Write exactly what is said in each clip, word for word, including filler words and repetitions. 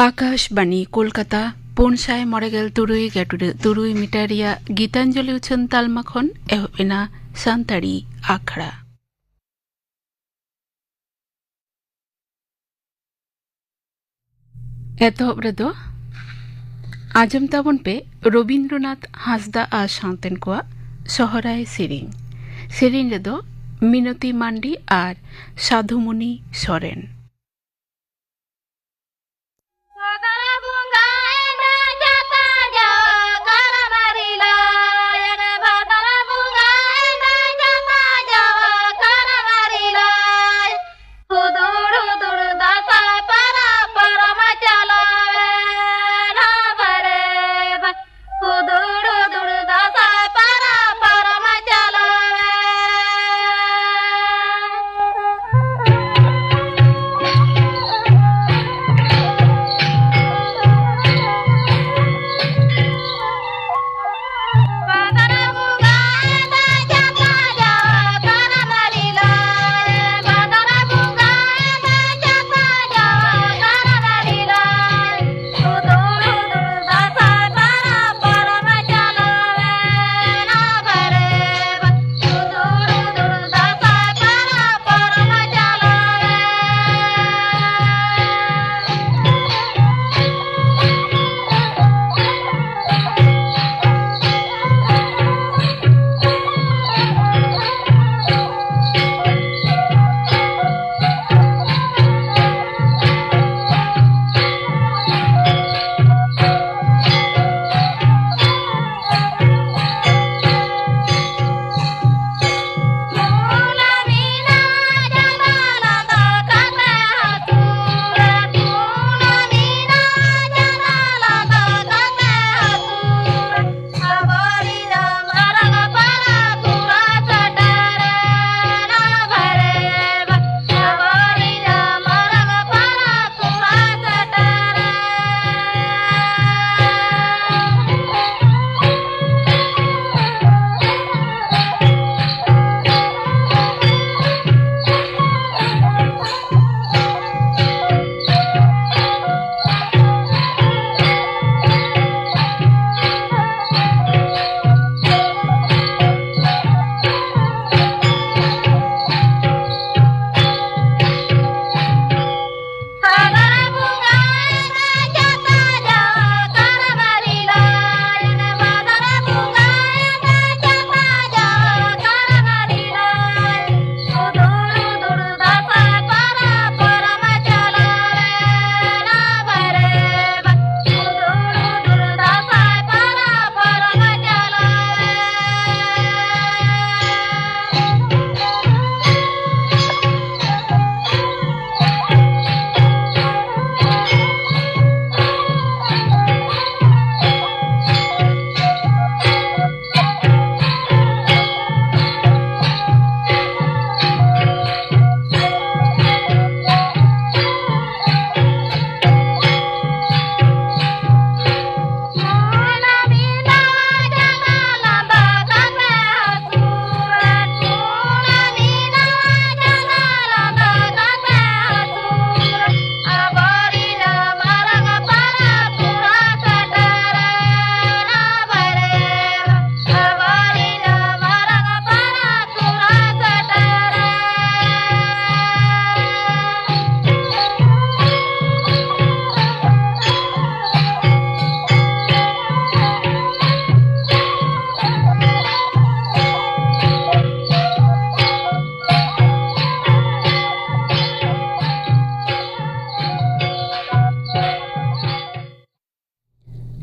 ᱟᱠᱟᱥᱵᱟᱱᱤ ᱠᱳᱞᱠᱟᱛᱟ, ᱯᱩᱱ ᱥᱟᱭ ᱢᱚᱬᱮ ᱜᱮᱞ ᱛᱩᱨᱩᱭ ᱜᱮᱴᱩᱰᱟᱹᱜ ᱛᱩᱨᱩᱭ ᱢᱤᱴᱟᱨ ᱨᱮᱭᱟᱜ ᱜᱤᱛᱟᱧᱡᱚᱞᱤ ᱩᱪᱷᱟᱹᱱ ᱛᱟᱞᱢᱟ ᱠᱷᱚᱱ ᱮᱦᱚᱵ ᱮᱱᱟ ᱥᱟᱱᱛᱟᱲᱤ ᱟᱠᱷᱲᱟ᱾ ᱮᱛᱚᱦᱚᱵ ᱨᱮᱫᱚ ᱟᱸᱡᱚᱢ ᱛᱟᱵᱚᱱ ᱯᱮ ᱨᱚᱵᱤᱱᱫᱨᱚᱱᱟᱛᱷ ᱦᱟᱸᱥᱫᱟ ᱟᱨ ᱥᱟᱶᱛᱮᱱ ᱠᱚᱣᱟᱜ ᱥᱚᱦᱨᱟᱭ ᱥᱮᱨᱮᱧ᱾ ᱥᱮᱨᱮᱧ ᱨᱮᱫᱚ ᱢᱤᱱᱚᱛᱤ ᱢᱟᱱᱰᱤ ᱟᱨ ᱥᱟᱫᱷᱩᱢᱩᱱᱤ ᱥᱚᱨᱮᱱ᱾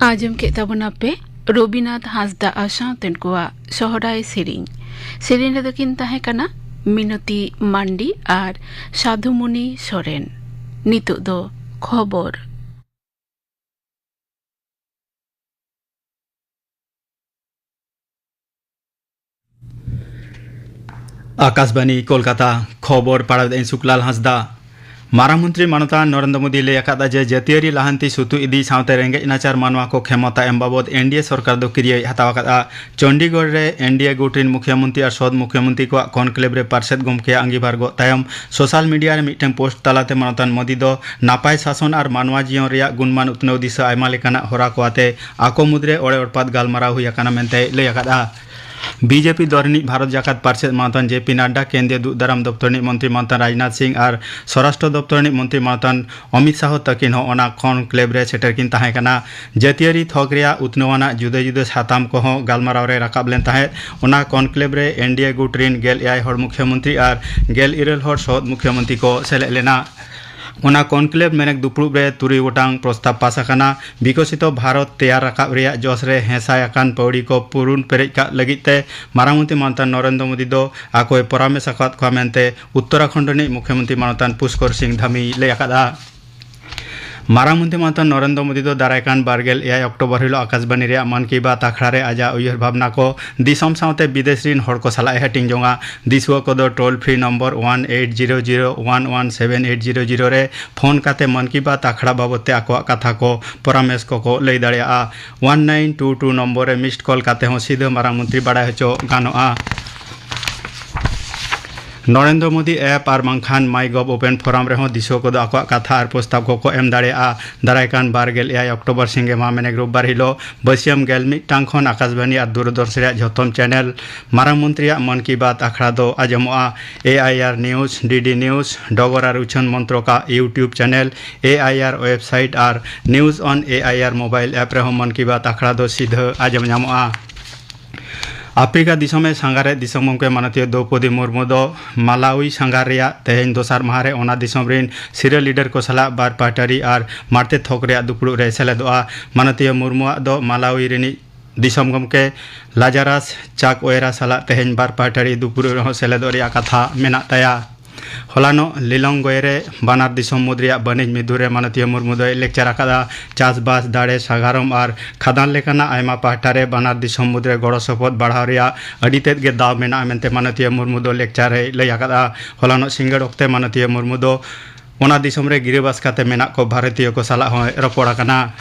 ᱟᱸᱡᱚᱢ ᱠᱮᱫ ᱛᱟᱵᱚᱱᱟᱯᱮ ᱨᱚᱵᱤᱱᱟᱛᱷ ᱦᱟᱸᱥᱫᱟ ᱟᱨ ᱥᱟᱶᱛᱮᱱ ᱠᱚᱣᱟᱜ ᱥᱚᱦᱨᱟᱭ ᱥᱮᱨᱮᱧ᱾ ᱥᱮᱨᱮᱧ ᱨᱮᱫᱚ ᱠᱤᱱ ᱛᱟᱦᱮᱸ ᱠᱟᱱᱟ ᱢᱤᱱᱚᱛᱤ ᱢᱟᱱᱰᱤ ᱟᱨ ᱥᱟᱫᱷᱩᱢᱩᱱᱤ ᱥᱚᱨᱮᱱ᱾ ᱱᱤᱛᱚᱜ ᱫᱚ ᱠᱷᱚᱵᱚᱨ᱾ ᱟᱠᱟᱥᱵᱟᱱᱤ ᱠᱳᱞᱠᱟᱛᱟ, ᱠᱷᱚᱵᱚᱨ ᱯᱟᱲᱦᱟᱣᱮᱫᱟᱹᱧ ᱥᱩᱠᱞᱟᱞ ᱦᱟᱸᱥᱫᱟ᱾ ᱢᱟᱨᱟᱝ ᱢᱚᱱᱛᱨᱤ ᱢᱟᱱᱚᱛᱟᱱ ᱱᱚᱨᱮᱱᱫᱨᱚ ᱢᱳᱫᱤ ᱞᱟᱹᱭ ᱟᱠᱟᱫᱟ ᱡᱮ ᱡᱟᱹᱛᱤᱭᱟᱹᱨᱤ ᱞᱟᱦᱟᱱᱛᱤ ᱥᱩᱛᱩᱜ ᱤᱫᱤ ᱥᱟᱶᱛᱮ ᱨᱮᱸᱜᱮᱡ ᱱᱟᱪᱟᱨ ᱢᱟᱱᱣᱟ ᱠᱚ ᱠᱷᱮᱢᱚᱛᱟ ᱮᱢ ᱵᱟᱵᱚᱫ ᱮᱱᱰᱤᱮ ᱥᱚᱨᱠᱟᱨ ᱫᱚ ᱠᱤᱨᱭᱟᱹᱭ ᱦᱟᱛᱟᱣ ᱟᱠᱟᱫᱼᱟ᱾ ᱪᱚᱱᱰᱤᱜᱚᱲ ᱨᱮ ᱮᱱᱰᱤᱮ ᱜᱩᱴ ᱨᱤᱱ ᱢᱩᱠᱷᱭᱟᱹ ᱢᱚᱱᱛᱨᱤ ᱟᱨ ᱥᱚᱛ ᱢᱩᱠᱷᱭᱟᱹ ᱢᱚᱱᱛᱨᱤ ᱠᱚᱣᱟᱜ ᱠᱚᱱᱠᱞᱮᱵᱽ ᱨᱮ ᱯᱟᱨᱥᱮᱛ ᱜᱚᱢᱠᱮᱭᱟᱜ ᱟᱸᱜᱤᱵᱷᱟᱨ ᱜᱚᱜ ᱛᱟᱭᱚᱢ ᱥᱳᱥᱟᱞ ᱢᱤᱰᱤᱭᱟ ᱨᱮ ᱢᱤᱫᱴᱟᱝ ᱯᱳᱥᱴ ᱛᱟᱞᱟᱛᱮ ᱢᱟᱱᱚᱛᱟᱱ ᱢᱳᱫᱤ ᱫᱚ ᱱᱟᱯᱟᱭ ᱥᱟᱥᱚᱱ ᱟᱨ ᱢᱟᱱᱣᱟ ᱡᱤᱭᱚᱱ ᱨᱮᱭᱟᱜ ᱜᱩᱱᱢᱟᱱ ᱩᱛᱱᱟᱹᱣ ᱫᱤᱥᱟᱹ ᱟᱭᱢᱟ ᱞᱮᱠᱟᱱᱟᱜ ᱦᱚᱨᱟ ᱠᱚ ᱟᱛᱮ ᱟᱠᱚ ᱢᱩᱫᱽᱨᱮ ᱚᱲᱮ ᱚᱲᱯᱟᱛ ᱜᱟᱞᱢᱟᱨᱟᱣ ᱦᱩᱭ ᱟᱠᱟᱱᱟ ᱢᱮᱱᱛᱮᱭ ᱞᱟᱹᱭ ᱟᱠᱟᱫᱼᱟ᱾ ᱵᱤᱡᱮᱯᱤ ᱫᱚᱞ ᱨᱤᱱᱤᱡ ᱵᱷᱟᱨᱚᱛ ᱡᱟᱠᱟᱛ ᱯᱟᱨᱥᱮᱛ ᱢᱟᱱᱚᱛᱟᱱ ᱡᱮ ᱯᱤ ᱱᱟᱰᱰᱟ, ᱠᱮᱱᱫᱨᱤᱭᱚ ᱫᱩᱜ ᱫᱟᱨᱟᱢ ᱫᱚᱯᱛᱚᱨ ᱨᱤᱱᱤᱡ ᱢᱚᱱᱛᱨᱤ ᱢᱟᱱᱚᱛᱟᱱ ᱨᱟᱡᱽᱱᱟᱛᱷ ᱥᱤᱝ ᱟᱨ ᱥᱚᱨᱟᱥᱴᱨᱚ ᱫᱚᱯᱛᱚᱨ ᱨᱤᱱᱤᱡ ᱢᱚᱱᱛᱨᱤ ᱢᱟᱱᱚᱛᱟᱱ ᱚᱢᱤᱛ ᱥᱟᱦᱚ ᱛᱟᱹᱠᱤᱱ ᱦᱚᱸ ᱚᱱᱟ ᱠᱚᱱᱠᱞᱮᱵᱽ ᱨᱮ ᱥᱮᱴᱮᱨ ᱠᱤᱱ ᱛᱟᱦᱮᱸ ᱠᱟᱱᱟ᱾ ᱡᱟᱹᱛᱤᱭᱟᱹᱨᱤ ᱛᱷᱚᱠ ᱨᱮᱭᱟᱜ ᱩᱛᱱᱟᱹᱣ ᱟᱱᱟᱜ ᱡᱩᱫᱟᱹ ᱡᱩᱫᱟᱹ ᱥᱟᱛᱟᱢ ᱠᱚᱦᱚᱸ ᱜᱟᱞᱢᱟᱨᱟᱣ ᱨᱮ ᱨᱟᱠᱟᱵ ᱞᱮᱱ ᱛᱟᱦᱮᱸᱫ᱾ ᱚᱱᱟ ᱠᱚᱱᱠᱞᱮᱵᱽ ᱨᱮ ᱮᱱᱰᱤᱮ ᱜᱩᱴ ᱨᱤᱱ ᱜᱮᱞ ᱮᱭᱟᱭ ᱦᱚᱲ ᱢᱩᱠᱷᱭᱟᱹ ᱢᱚᱱᱛᱨᱤ ᱟᱨ ᱜᱮᱞ ᱤᱨᱟᱹᱞ ᱦᱚᱲ ᱥᱚᱦᱚᱫ ᱢᱩᱠᱷᱭᱟᱹ ᱢᱚᱱᱛᱨᱤ ᱠᱚ ᱥᱮᱞᱮᱫ ᱞᱮᱱᱟ᱾ ᱚᱱᱟ ᱠᱚᱱᱠᱞᱮᱵᱽ ᱢᱮᱱᱮᱠ ᱫᱩᱯᱲᱩᱵ ᱨᱮ ᱛᱩᱨᱩᱭ ᱜᱚᱴᱟᱝ ᱯᱨᱚᱥᱛᱟᱵ ᱯᱟᱥ ᱟᱠᱟᱱᱟ᱾ ᱵᱤᱠᱚᱥᱤᱛᱚ ᱵᱷᱟᱨᱚᱛ ᱛᱮᱭᱟᱨ ᱨᱟᱠᱟᱵ ᱨᱮᱭᱟᱜ ᱡᱚᱥ ᱨᱮ ᱦᱮᱸᱥᱟᱭ ᱟᱠᱟᱱ ᱯᱟᱹᱣᱲᱤ ᱠᱚ ᱯᱩᱨᱩᱱ ᱯᱮᱨᱮᱡ ᱠᱟᱜ ᱞᱟᱹᱜᱤᱫ ᱛᱮ ᱢᱟᱨᱟᱝ ᱢᱚᱱᱛᱨᱤ ᱢᱟᱱᱚᱛᱟᱱ ᱱᱚᱨᱮᱱᱫᱨᱚ ᱢᱳᱫᱤ ᱫᱚ ᱟᱠᱚᱭ ᱯᱚᱨᱟᱢᱮᱥ ᱟᱠᱟᱫ ᱠᱚᱣᱟ ᱢᱮᱱᱛᱮ ᱩᱛᱛᱚᱨᱟᱠᱷᱚᱸᱰ ᱨᱤᱱᱤᱡ ᱢᱩᱠᱷᱭᱟᱹ ᱢᱚᱱᱛᱨᱤ ᱢᱟᱱᱚᱛᱟᱱ ᱯᱩᱥᱠᱚᱨ ᱥᱤᱝ ᱫᱷᱟᱢᱤᱭ ᱞᱟᱹᱭ ᱟᱠᱟᱫᱼᱟ᱾ ᱢᱟᱨᱟᱝ ᱢᱚᱱᱛᱨᱤ ᱢᱟᱱᱚᱛᱟᱱ ᱱᱚᱨᱮᱱᱫᱨᱚ ᱢᱳᱫᱤ ᱫᱚ ᱫᱟᱨᱟᱭ ᱠᱟᱱ ᱵᱟᱨᱜᱮᱞ ᱮᱭᱟᱭ ᱚᱠᱴᱳᱵᱚᱨ ᱦᱤᱞᱳᱜ ᱟᱠᱟᱥᱵᱟᱱᱤ ᱨᱮᱭᱟᱜ ᱢᱟᱱ ᱠᱤ ᱵᱟᱛ ᱟᱠᱷᱲᱟ ᱨᱮ ᱟᱡᱟᱜ ᱩᱭᱦᱟᱹᱨ ᱵᱷᱟᱵᱽᱱᱟ ᱠᱚ ᱫᱤᱥᱚᱢ ᱥᱟᱶᱛᱮ ᱵᱤᱫᱮᱥ ᱨᱤᱱ ᱦᱚᱲ ᱠᱚ ᱥᱟᱞᱟᱜ ᱮ ᱦᱟᱹᱴᱤᱧ ᱡᱚᱝᱟ᱾ ᱫᱤᱥᱩᱣᱟᱹ ᱠᱚᱫᱚ toll free number one eight zero zero one one seven eight zero zero ᱨᱮ ᱯᱷᱳᱱ ᱠᱟᱛᱮ ᱢᱟᱱ ᱠᱤ ᱵᱟᱛ ᱟᱠᱷᱲᱟ ᱵᱟᱵᱚᱫ ᱛᱮ ᱟᱠᱚᱣᱟᱜ ᱠᱟᱛᱷᱟ ᱠᱚ ᱯᱚᱨᱟᱢᱮᱥ ᱠᱚᱠᱚ ᱞᱟᱹᱭ ᱫᱟᱲᱮᱭᱟᱜᱼᱟ᱾ One nine two two number ᱨᱮ ᱢᱤᱥᱰ ᱠᱚᱞ ᱠᱟᱛᱮ ᱦᱚᱸ ᱥᱤᱫᱷᱟᱹ ᱢᱟᱨᱟᱝ ᱢᱚᱱᱛᱨᱤ ᱵᱟᱲᱟᱭ ᱦᱚᱪᱚ ᱜᱟᱱᱚᱜᱼᱟ᱾ ᱱᱚᱨᱮᱱᱫᱨᱚ ᱢᱳᱫᱤ ᱮᱯ ᱟᱨ ᱵᱟᱝᱠᱷᱟᱱ ᱢᱟᱭ ᱜᱚᱵᱷ ᱳᱯᱮᱱ ᱯᱷᱳᱨᱟᱢ ᱨᱮᱦᱚᱸ ᱫᱤᱥᱩᱣᱟᱹ ᱠᱚᱫᱚ ᱟᱠᱚᱣᱟᱜ ᱠᱟᱛᱷᱟ ᱟᱨ ᱯᱨᱚᱥᱛᱟᱵ ᱠᱚᱠᱚ ᱮᱢ ᱫᱟᱲᱮᱭᱟᱜᱼᱟ᱾ ᱫᱟᱨᱟᱭ ᱠᱟᱱ ᱵᱟᱨ ᱜᱮᱞ ᱮᱭᱟᱭ ᱚᱠᱴᱳᱵᱚᱨ ᱥᱤᱸᱜᱮ ᱢᱟᱦᱟ ᱢᱮᱱᱮᱠ ᱨᱳᱵᱵᱟᱨ ᱦᱤᱞᱳᱜ ᱵᱟᱹᱥᱭᱟᱹᱢ ᱜᱮᱞ ᱢᱤᱫ ᱴᱟᱝ ᱠᱷᱚᱱ ᱟᱠᱟᱥᱵᱟᱱᱤ ᱟᱨ ᱫᱩᱨᱫᱚᱨᱥᱚᱱ ᱨᱮᱭᱟᱜ ᱡᱷᱚᱛᱚᱢ ᱪᱮᱱᱮᱞ ᱢᱟᱨᱟᱝ ᱢᱚᱱᱛᱨᱤᱭᱟᱜ ᱢᱚᱱ ᱠᱤ ᱵᱟᱛ ᱟᱠᱷᱲᱟ ᱫᱚ ᱟᱸᱡᱚᱢᱚᱜᱼᱟ᱾ ᱮ ᱟᱭ ᱟᱨ ᱱᱤᱭᱩᱡᱽ, ᱰᱤ ᱰᱤ ᱱᱤᱭᱩᱡᱽ, ᱰᱚᱜᱚᱨ ᱟᱨ ᱩᱪᱷᱟᱹᱱ ᱢᱚᱱᱛᱨᱚᱠᱟᱜ YouTube ᱪᱮᱱᱮᱞ, ᱮ ᱟᱭ ᱟᱨ ᱣᱮᱵᱽᱥᱟᱭᱤᱴ ᱟᱨ ᱱᱤᱭᱩᱡᱽ ᱚᱱ ᱮ ᱟᱭ ᱟᱨ ᱢᱳᱵᱟᱭᱤᱞ ᱮᱯ ᱨᱮᱦᱚᱸ ᱢᱚᱱ ᱠᱤ ᱵᱟᱛ ᱟᱠᱷᱲᱟ ᱫᱚ ᱥᱤᱫᱷᱟᱹ ᱟᱸᱡᱚᱢ ᱧᱟᱢᱚᱜᱼᱟ᱾ ᱟᱯᱷᱨᱤᱠᱟ ᱫᱤᱥᱚᱢ ᱮ ᱥᱟᱸᱜᱷᱟᱨᱮᱫ ᱫᱤᱥᱚᱢ ᱜᱚᱢᱠᱮ ᱢᱟᱱᱚᱛᱤᱭᱟᱹ ᱫᱨᱚᱣᱯᱚᱫᱤ ᱢᱩᱨᱢᱩ ᱫᱚ ᱢᱟᱞᱟᱣᱤ ᱥᱟᱸᱜᱷᱟᱨ ᱨᱮᱭᱟᱜ ᱛᱮᱦᱮᱧ ᱫᱚᱥᱟᱨ ᱢᱟᱦᱟ ᱨᱮ ᱚᱱᱟ ᱫᱤᱥᱚᱢ ᱨᱤᱱ ᱥᱤᱨᱟᱹ ᱞᱤᱰᱟᱨ ᱠᱚ ᱥᱟᱞᱟᱜ ᱵᱟᱨ ᱯᱟᱦᱴᱟᱨᱤ ᱟᱨ ᱢᱟᱲᱛᱮ ᱛᱷᱚᱠ ᱨᱮᱭᱟᱜ ᱫᱩᱯᱲᱩᱵ ᱨᱮᱭ ᱥᱮᱞᱮᱫᱚᱜᱼᱟ᱾ ᱢᱟᱱᱚᱛᱤᱭᱟᱹ ᱢᱩᱨᱢᱩᱣᱟᱜ ᱫᱚ ᱢᱟᱞᱟᱣᱤ ᱨᱤᱱᱤᱡ ᱫᱤᱥᱚᱢ ᱜᱚᱢᱠᱮ ᱞᱟᱡᱟᱨᱟᱥ ᱪᱟᱠ ᱳᱭᱮᱨᱟ ᱥᱟᱞᱟᱜ ᱛᱮᱦᱮᱧ ᱵᱟᱨ ᱯᱟᱦᱴᱟᱨᱤ ᱫᱩᱯᱲᱩᱵ ᱨᱮᱦᱚᱸ ᱥᱮᱞᱮᱫᱚᱜ ᱨᱮᱭᱟᱜ ᱠᱟᱛᱷᱟ ᱢᱮᱱᱟᱜ ᱛᱟᱭᱟ᱾ ᱦᱚᱞᱟᱱᱚᱜ ᱞᱤᱞᱚᱝᱜᱚᱭ ᱨᱮ ᱵᱟᱱᱟᱨ ᱫᱤᱥᱚᱢ ᱢᱩᱫᱽ ᱨᱮᱭᱟᱜ ᱵᱟᱹᱱᱤᱡᱽ ᱢᱤᱫᱩᱨ ᱨᱮ ᱢᱟᱱᱚᱛᱤᱭᱟᱹ ᱢᱩᱨᱢᱩ ᱫᱚᱭ ᱞᱮᱠᱪᱟᱨ ᱟᱠᱟᱫᱟ᱾ ᱪᱟᱥᱵᱟᱥ, ᱫᱟᱲᱮ, ᱥᱟᱜᱟᱲᱚᱢ ᱟᱨ ᱠᱷᱟᱫᱟᱱ ᱞᱮᱠᱟᱱᱟᱜ ᱟᱭᱢᱟ ᱯᱟᱦᱴᱟ ᱨᱮ ᱵᱟᱱᱟᱨ ᱫᱤᱥᱚᱢ ᱢᱩᱫᱽ ᱨᱮ ᱜᱚᱲᱚ ᱥᱚᱯᱚᱦᱚᱫ ᱵᱟᱲᱦᱟᱣ ᱨᱮᱭᱟᱜ ᱟᱹᱰᱤ ᱛᱮᱫ ᱜᱮ ᱫᱟᱣ ᱢᱮᱱᱟᱜᱼᱟ ᱢᱮᱱᱛᱮ ᱢᱟᱱᱚᱛᱤᱭᱟᱹ ᱢᱩᱨᱢᱩ ᱫᱚ ᱞᱮᱠᱪᱟᱨ ᱨᱮᱭ ᱞᱟᱹᱭ ᱟᱠᱟᱫᱟ᱾ ᱦᱚᱞᱟᱱᱚᱜ ᱥᱤᱸᱜᱟᱹᱲ ᱚᱠᱛᱮ ᱢᱟᱱᱚᱛᱤᱭᱟᱹ ᱢᱩᱨᱢᱩ ᱫᱚ ᱚᱱᱟ ᱫᱤᱥᱚᱢ ᱨᱮ ᱜᱤᱨᱟᱹᱵᱟᱥ ᱠᱟᱛᱮ ᱢᱮᱱᱟᱜ ᱠᱚ ᱵᱷᱟᱨᱚᱛᱤᱭᱟᱹ ᱠᱚ ᱥᱟᱞᱟᱜ ᱦᱚᱸᱭ ᱨᱚᱯᱚᱲ ᱟᱠᱟᱱᱟ᱾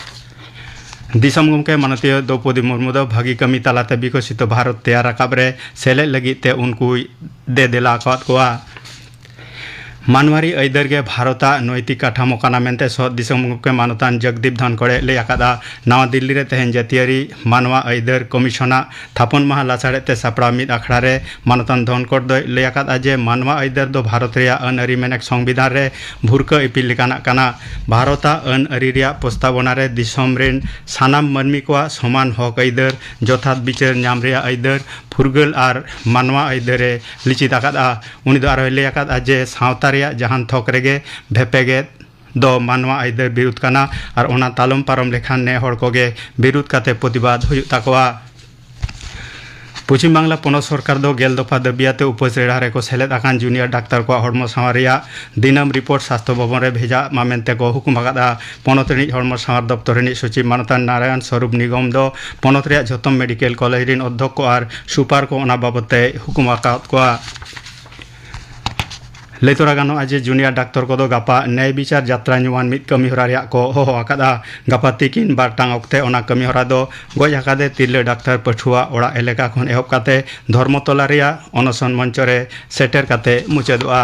ᱫᱤᱥᱚᱢ ᱜᱚᱢᱠᱮ ᱢᱟᱱᱚᱛᱤᱭᱟᱹ ᱫᱨᱚᱣᱯᱚᱫᱤ ᱢᱩᱨᱢᱩ ᱫᱚ ᱵᱷᱟᱹᱜᱤ ᱠᱟᱹᱢᱤ ᱛᱟᱞᱟᱛᱮ ᱵᱤᱠᱚᱥᱤᱛᱚ ᱵᱷᱟᱨᱚᱛ ᱛᱮᱭᱟᱨ ᱨᱟᱠᱟᱵ ᱨᱮ ᱥᱮᱞᱮᱫ ᱞᱟᱹᱜᱤᱫ ᱛᱮ ᱩᱱᱠᱩᱭ ᱫᱮ ᱫᱮᱞᱟ ᱟᱠᱟᱫ ᱠᱚᱣᱟ᱾ ᱢᱟᱱᱣᱟᱨᱤ ᱟᱹᱭᱫᱟᱹᱨ ᱜᱮ ᱵᱷᱟᱨᱚᱛᱟᱜ ᱱᱳᱭᱛᱤᱠ ᱠᱟᱴᱷᱟᱢᱳ ᱠᱟᱱᱟ ᱢᱮᱱᱛᱮ ᱥᱚᱛ ᱫᱤᱥᱚᱢ ᱜᱚᱢᱠᱮ ᱢᱟᱱᱚᱛᱟᱱ ᱡᱚᱜᱽᱫᱤᱯ ᱫᱷᱚᱱᱠᱚᱲᱮ ᱞᱟᱹᱭ ᱟᱠᱟᱫᱟ᱾ ᱱᱟᱣᱟ ᱫᱤᱞᱞᱤ ᱨᱮ ᱛᱮᱦᱮᱧ ᱡᱟᱹᱛᱤᱭᱟᱹᱨᱤ ᱢᱟᱱᱣᱟ ᱟᱹᱭᱫᱟᱹᱨ ᱠᱚᱢᱤᱥᱚᱱᱟᱜ ᱛᱷᱟᱯᱚᱱ ᱢᱟᱦᱟ ᱞᱟᱥᱟᱲᱦᱮᱫ ᱛᱮ ᱥᱟᱯᱲᱟᱣ ᱢᱤᱫ ᱟᱠᱷᱲᱟ ᱨᱮ ᱢᱟᱱᱚᱛᱟᱱ ᱫᱷᱚᱱᱠᱚᱲ ᱫᱚᱭ ᱞᱟᱹᱭ ᱟᱠᱟᱫᱼᱟ ᱡᱮ ᱢᱟᱱᱣᱟ ᱟᱹᱭᱫᱟᱹᱨ ᱫᱚ ᱵᱷᱟᱨᱚᱛ ᱨᱮᱭᱟᱜ ᱟᱹᱱ ᱟᱹᱨᱤ ᱢᱮᱱᱮᱠ ᱥᱚᱝᱵᱤᱫᱷᱟᱱ ᱨᱮ ᱵᱷᱩᱨᱠᱟᱹ ᱤᱯᱤᱞ ᱞᱮᱠᱟᱱᱟᱜ ᱠᱟᱱᱟ᱾ ᱵᱷᱟᱨᱚᱛᱟᱜ ᱟᱹᱱ ᱟᱹᱨᱤ ᱨᱮᱭᱟᱜ ᱯᱨᱚᱥᱛᱟᱵᱚᱱᱟ ᱨᱮ ᱫᱤᱥᱚᱢ ᱨᱮᱱ ᱥᱟᱱᱟᱢ ᱢᱟᱹᱱᱢᱤ ᱠᱚᱣᱟᱜ ᱥᱚᱢᱟᱱ ᱦᱚᱠ ᱟᱹᱭᱫᱟᱹᱨ, ᱡᱚᱛᱷᱟᱛ ᱵᱤᱪᱟᱹᱨ ᱧᱟᱢ ᱨᱮᱭᱟᱜ ᱟᱹᱭᱫᱟᱹᱨ, ᱯᱷᱩᱨᱜᱟᱹᱞ ᱟᱨ ᱢᱟᱱᱣᱟ ᱟᱹᱭᱫᱟᱹᱨ ᱮ ᱞᱤᱪᱤᱛ ᱟᱠᱟᱫᱼᱟ᱾ ᱩᱱᱤ ᱫᱚ ᱟᱨᱦᱚᱸᱭ ᱞᱟᱹᱭ ᱟᱠᱟᱫᱼᱟ ᱡᱮ ᱥᱟᱶᱛᱟ ᱨᱮᱭᱟᱜ ᱡᱟᱦᱟᱱ ᱛᱷᱚᱠ ᱨᱮᱜᱮ ᱵᱷᱮᱯᱮᱜᱮᱫ ᱫᱚ ᱢᱟᱱᱣᱟ ᱟᱹᱭᱫᱟᱹᱨ ᱵᱤᱨᱩᱫᱷ ᱠᱟᱱᱟ ᱟᱨ ᱚᱱᱟ ᱛᱟᱞᱚᱢ ᱯᱟᱨᱚᱢ ᱞᱮᱠᱷᱟᱱ ᱱᱮ ᱦᱚᱲ ᱠᱚᱜᱮ ᱵᱤᱨᱩᱫᱷ ᱠᱟᱛᱮ ᱯᱨᱚᱛᱤᱵᱟᱫ ᱦᱩᱭᱩᱜ ᱛᱟᱠᱚᱣᱟ᱾ ᱯᱚᱪᱷᱤᱢ ᱵᱟᱝᱞᱟ ᱯᱚᱱᱚᱛ ᱥᱚᱨᱠᱟᱨ ᱫᱚ ᱜᱮᱞ ᱫᱚᱯᱷᱟ ᱫᱟᱹᱵᱤ ᱟᱛᱮ ᱩᱯᱟᱹᱥ ᱨᱮᱲᱟ ᱨᱮᱠᱚ ᱥᱮᱞᱮᱫ ᱟᱠᱟᱱ ᱡᱩᱱᱤᱭᱟᱨ ᱰᱟᱠᱛᱟᱨ ᱠᱚᱣᱟᱜ ᱦᱚᱲᱢᱚ ᱥᱟᱶᱟᱨ ᱨᱮᱭᱟᱜ ᱫᱤᱱᱟᱹᱢ ᱨᱤᱯᱳᱨᱴ ᱥᱟᱥᱛᱷᱚ ᱵᱷᱚᱵᱚᱱ ᱨᱮ ᱵᱷᱮᱡᱟ ᱢᱟ ᱢᱮᱱᱛᱮ ᱠᱚ ᱦᱩᱠᱩᱢ ᱟᱠᱟᱫᱼᱟ᱾ ᱯᱚᱱᱚᱛ ᱨᱤᱱᱤᱡ ᱦᱚᱲᱢᱚ ᱥᱟᱶᱟᱨ ᱫᱚᱯᱛᱚᱨ ᱨᱤᱱᱤᱡ ᱥᱚᱪᱤᱵᱽ ᱢᱟᱱᱚᱛᱟᱱ ᱱᱟᱨᱟᱭᱚᱱ ᱥᱚᱨᱩᱯ ᱱᱤᱜᱚᱢ ᱫᱚ ᱯᱚᱱᱚᱛ ᱨᱮᱭᱟᱜ ᱡᱷᱚᱛᱚᱢ ᱢᱮᱰᱤᱠᱮᱞ ᱠᱚᱞᱮᱡᱽ ᱨᱤᱱ ᱚᱫᱽᱫᱷᱚᱠᱠᱚ ᱟᱨ ᱥᱩᱯᱟᱨ ᱠᱚ ᱚᱱᱟ ᱵᱟᱵᱚᱛ ᱛᱮᱭ ᱦᱩᱠᱩᱢ ᱟᱠᱟᱫ ᱠᱚᱣᱟ᱾ ᱞᱟᱹᱭ ᱛᱚᱨᱟ ᱜᱟᱱᱚᱜᱼᱟ ᱡᱮ ᱡᱩᱱᱤᱭᱟᱨ ᱰᱟᱠᱛᱚᱨ ᱠᱚᱫᱚ ᱜᱟᱯᱟ ᱱᱮᱭ ᱵᱤᱪᱟᱨ ᱡᱟᱛᱨᱟ ᱧᱩᱢᱟᱱ ᱢᱤᱫ ᱠᱟᱹᱢᱤ ᱦᱚᱨᱟ ᱨᱮᱭᱟᱜ ᱠᱚ ᱦᱚᱦᱚ ᱟᱠᱟᱫᱼᱟ᱾ ᱜᱟᱯᱟ ᱛᱤᱠᱤᱱ ᱵᱟᱨ ᱴᱟᱲᱟᱝ ᱚᱠᱛᱮ ᱚᱱᱟ ᱠᱟᱹᱢᱤ ᱦᱚᱨᱟ ᱫᱚ ᱜᱚᱡ ᱟᱠᱟᱫᱮ ᱛᱤᱨᱞᱟᱹ ᱰᱟᱠᱛᱟᱨ ᱯᱟᱹᱴᱷᱩᱣᱟᱹ ᱚᱲᱟᱜ ᱮᱞᱟᱠᱟ ᱠᱷᱚᱱ ᱮᱦᱚᱵ ᱠᱟᱛᱮ ᱫᱷᱚᱨᱢᱚᱛᱚᱞᱟ ᱨᱮᱭᱟᱜ ᱚᱱᱚᱥᱚᱱ ᱢᱚᱧᱪᱚ ᱨᱮ ᱥᱮᱴᱮᱨ ᱠᱟᱛᱮ ᱢᱩᱪᱟᱹᱫᱚᱜᱼᱟ᱾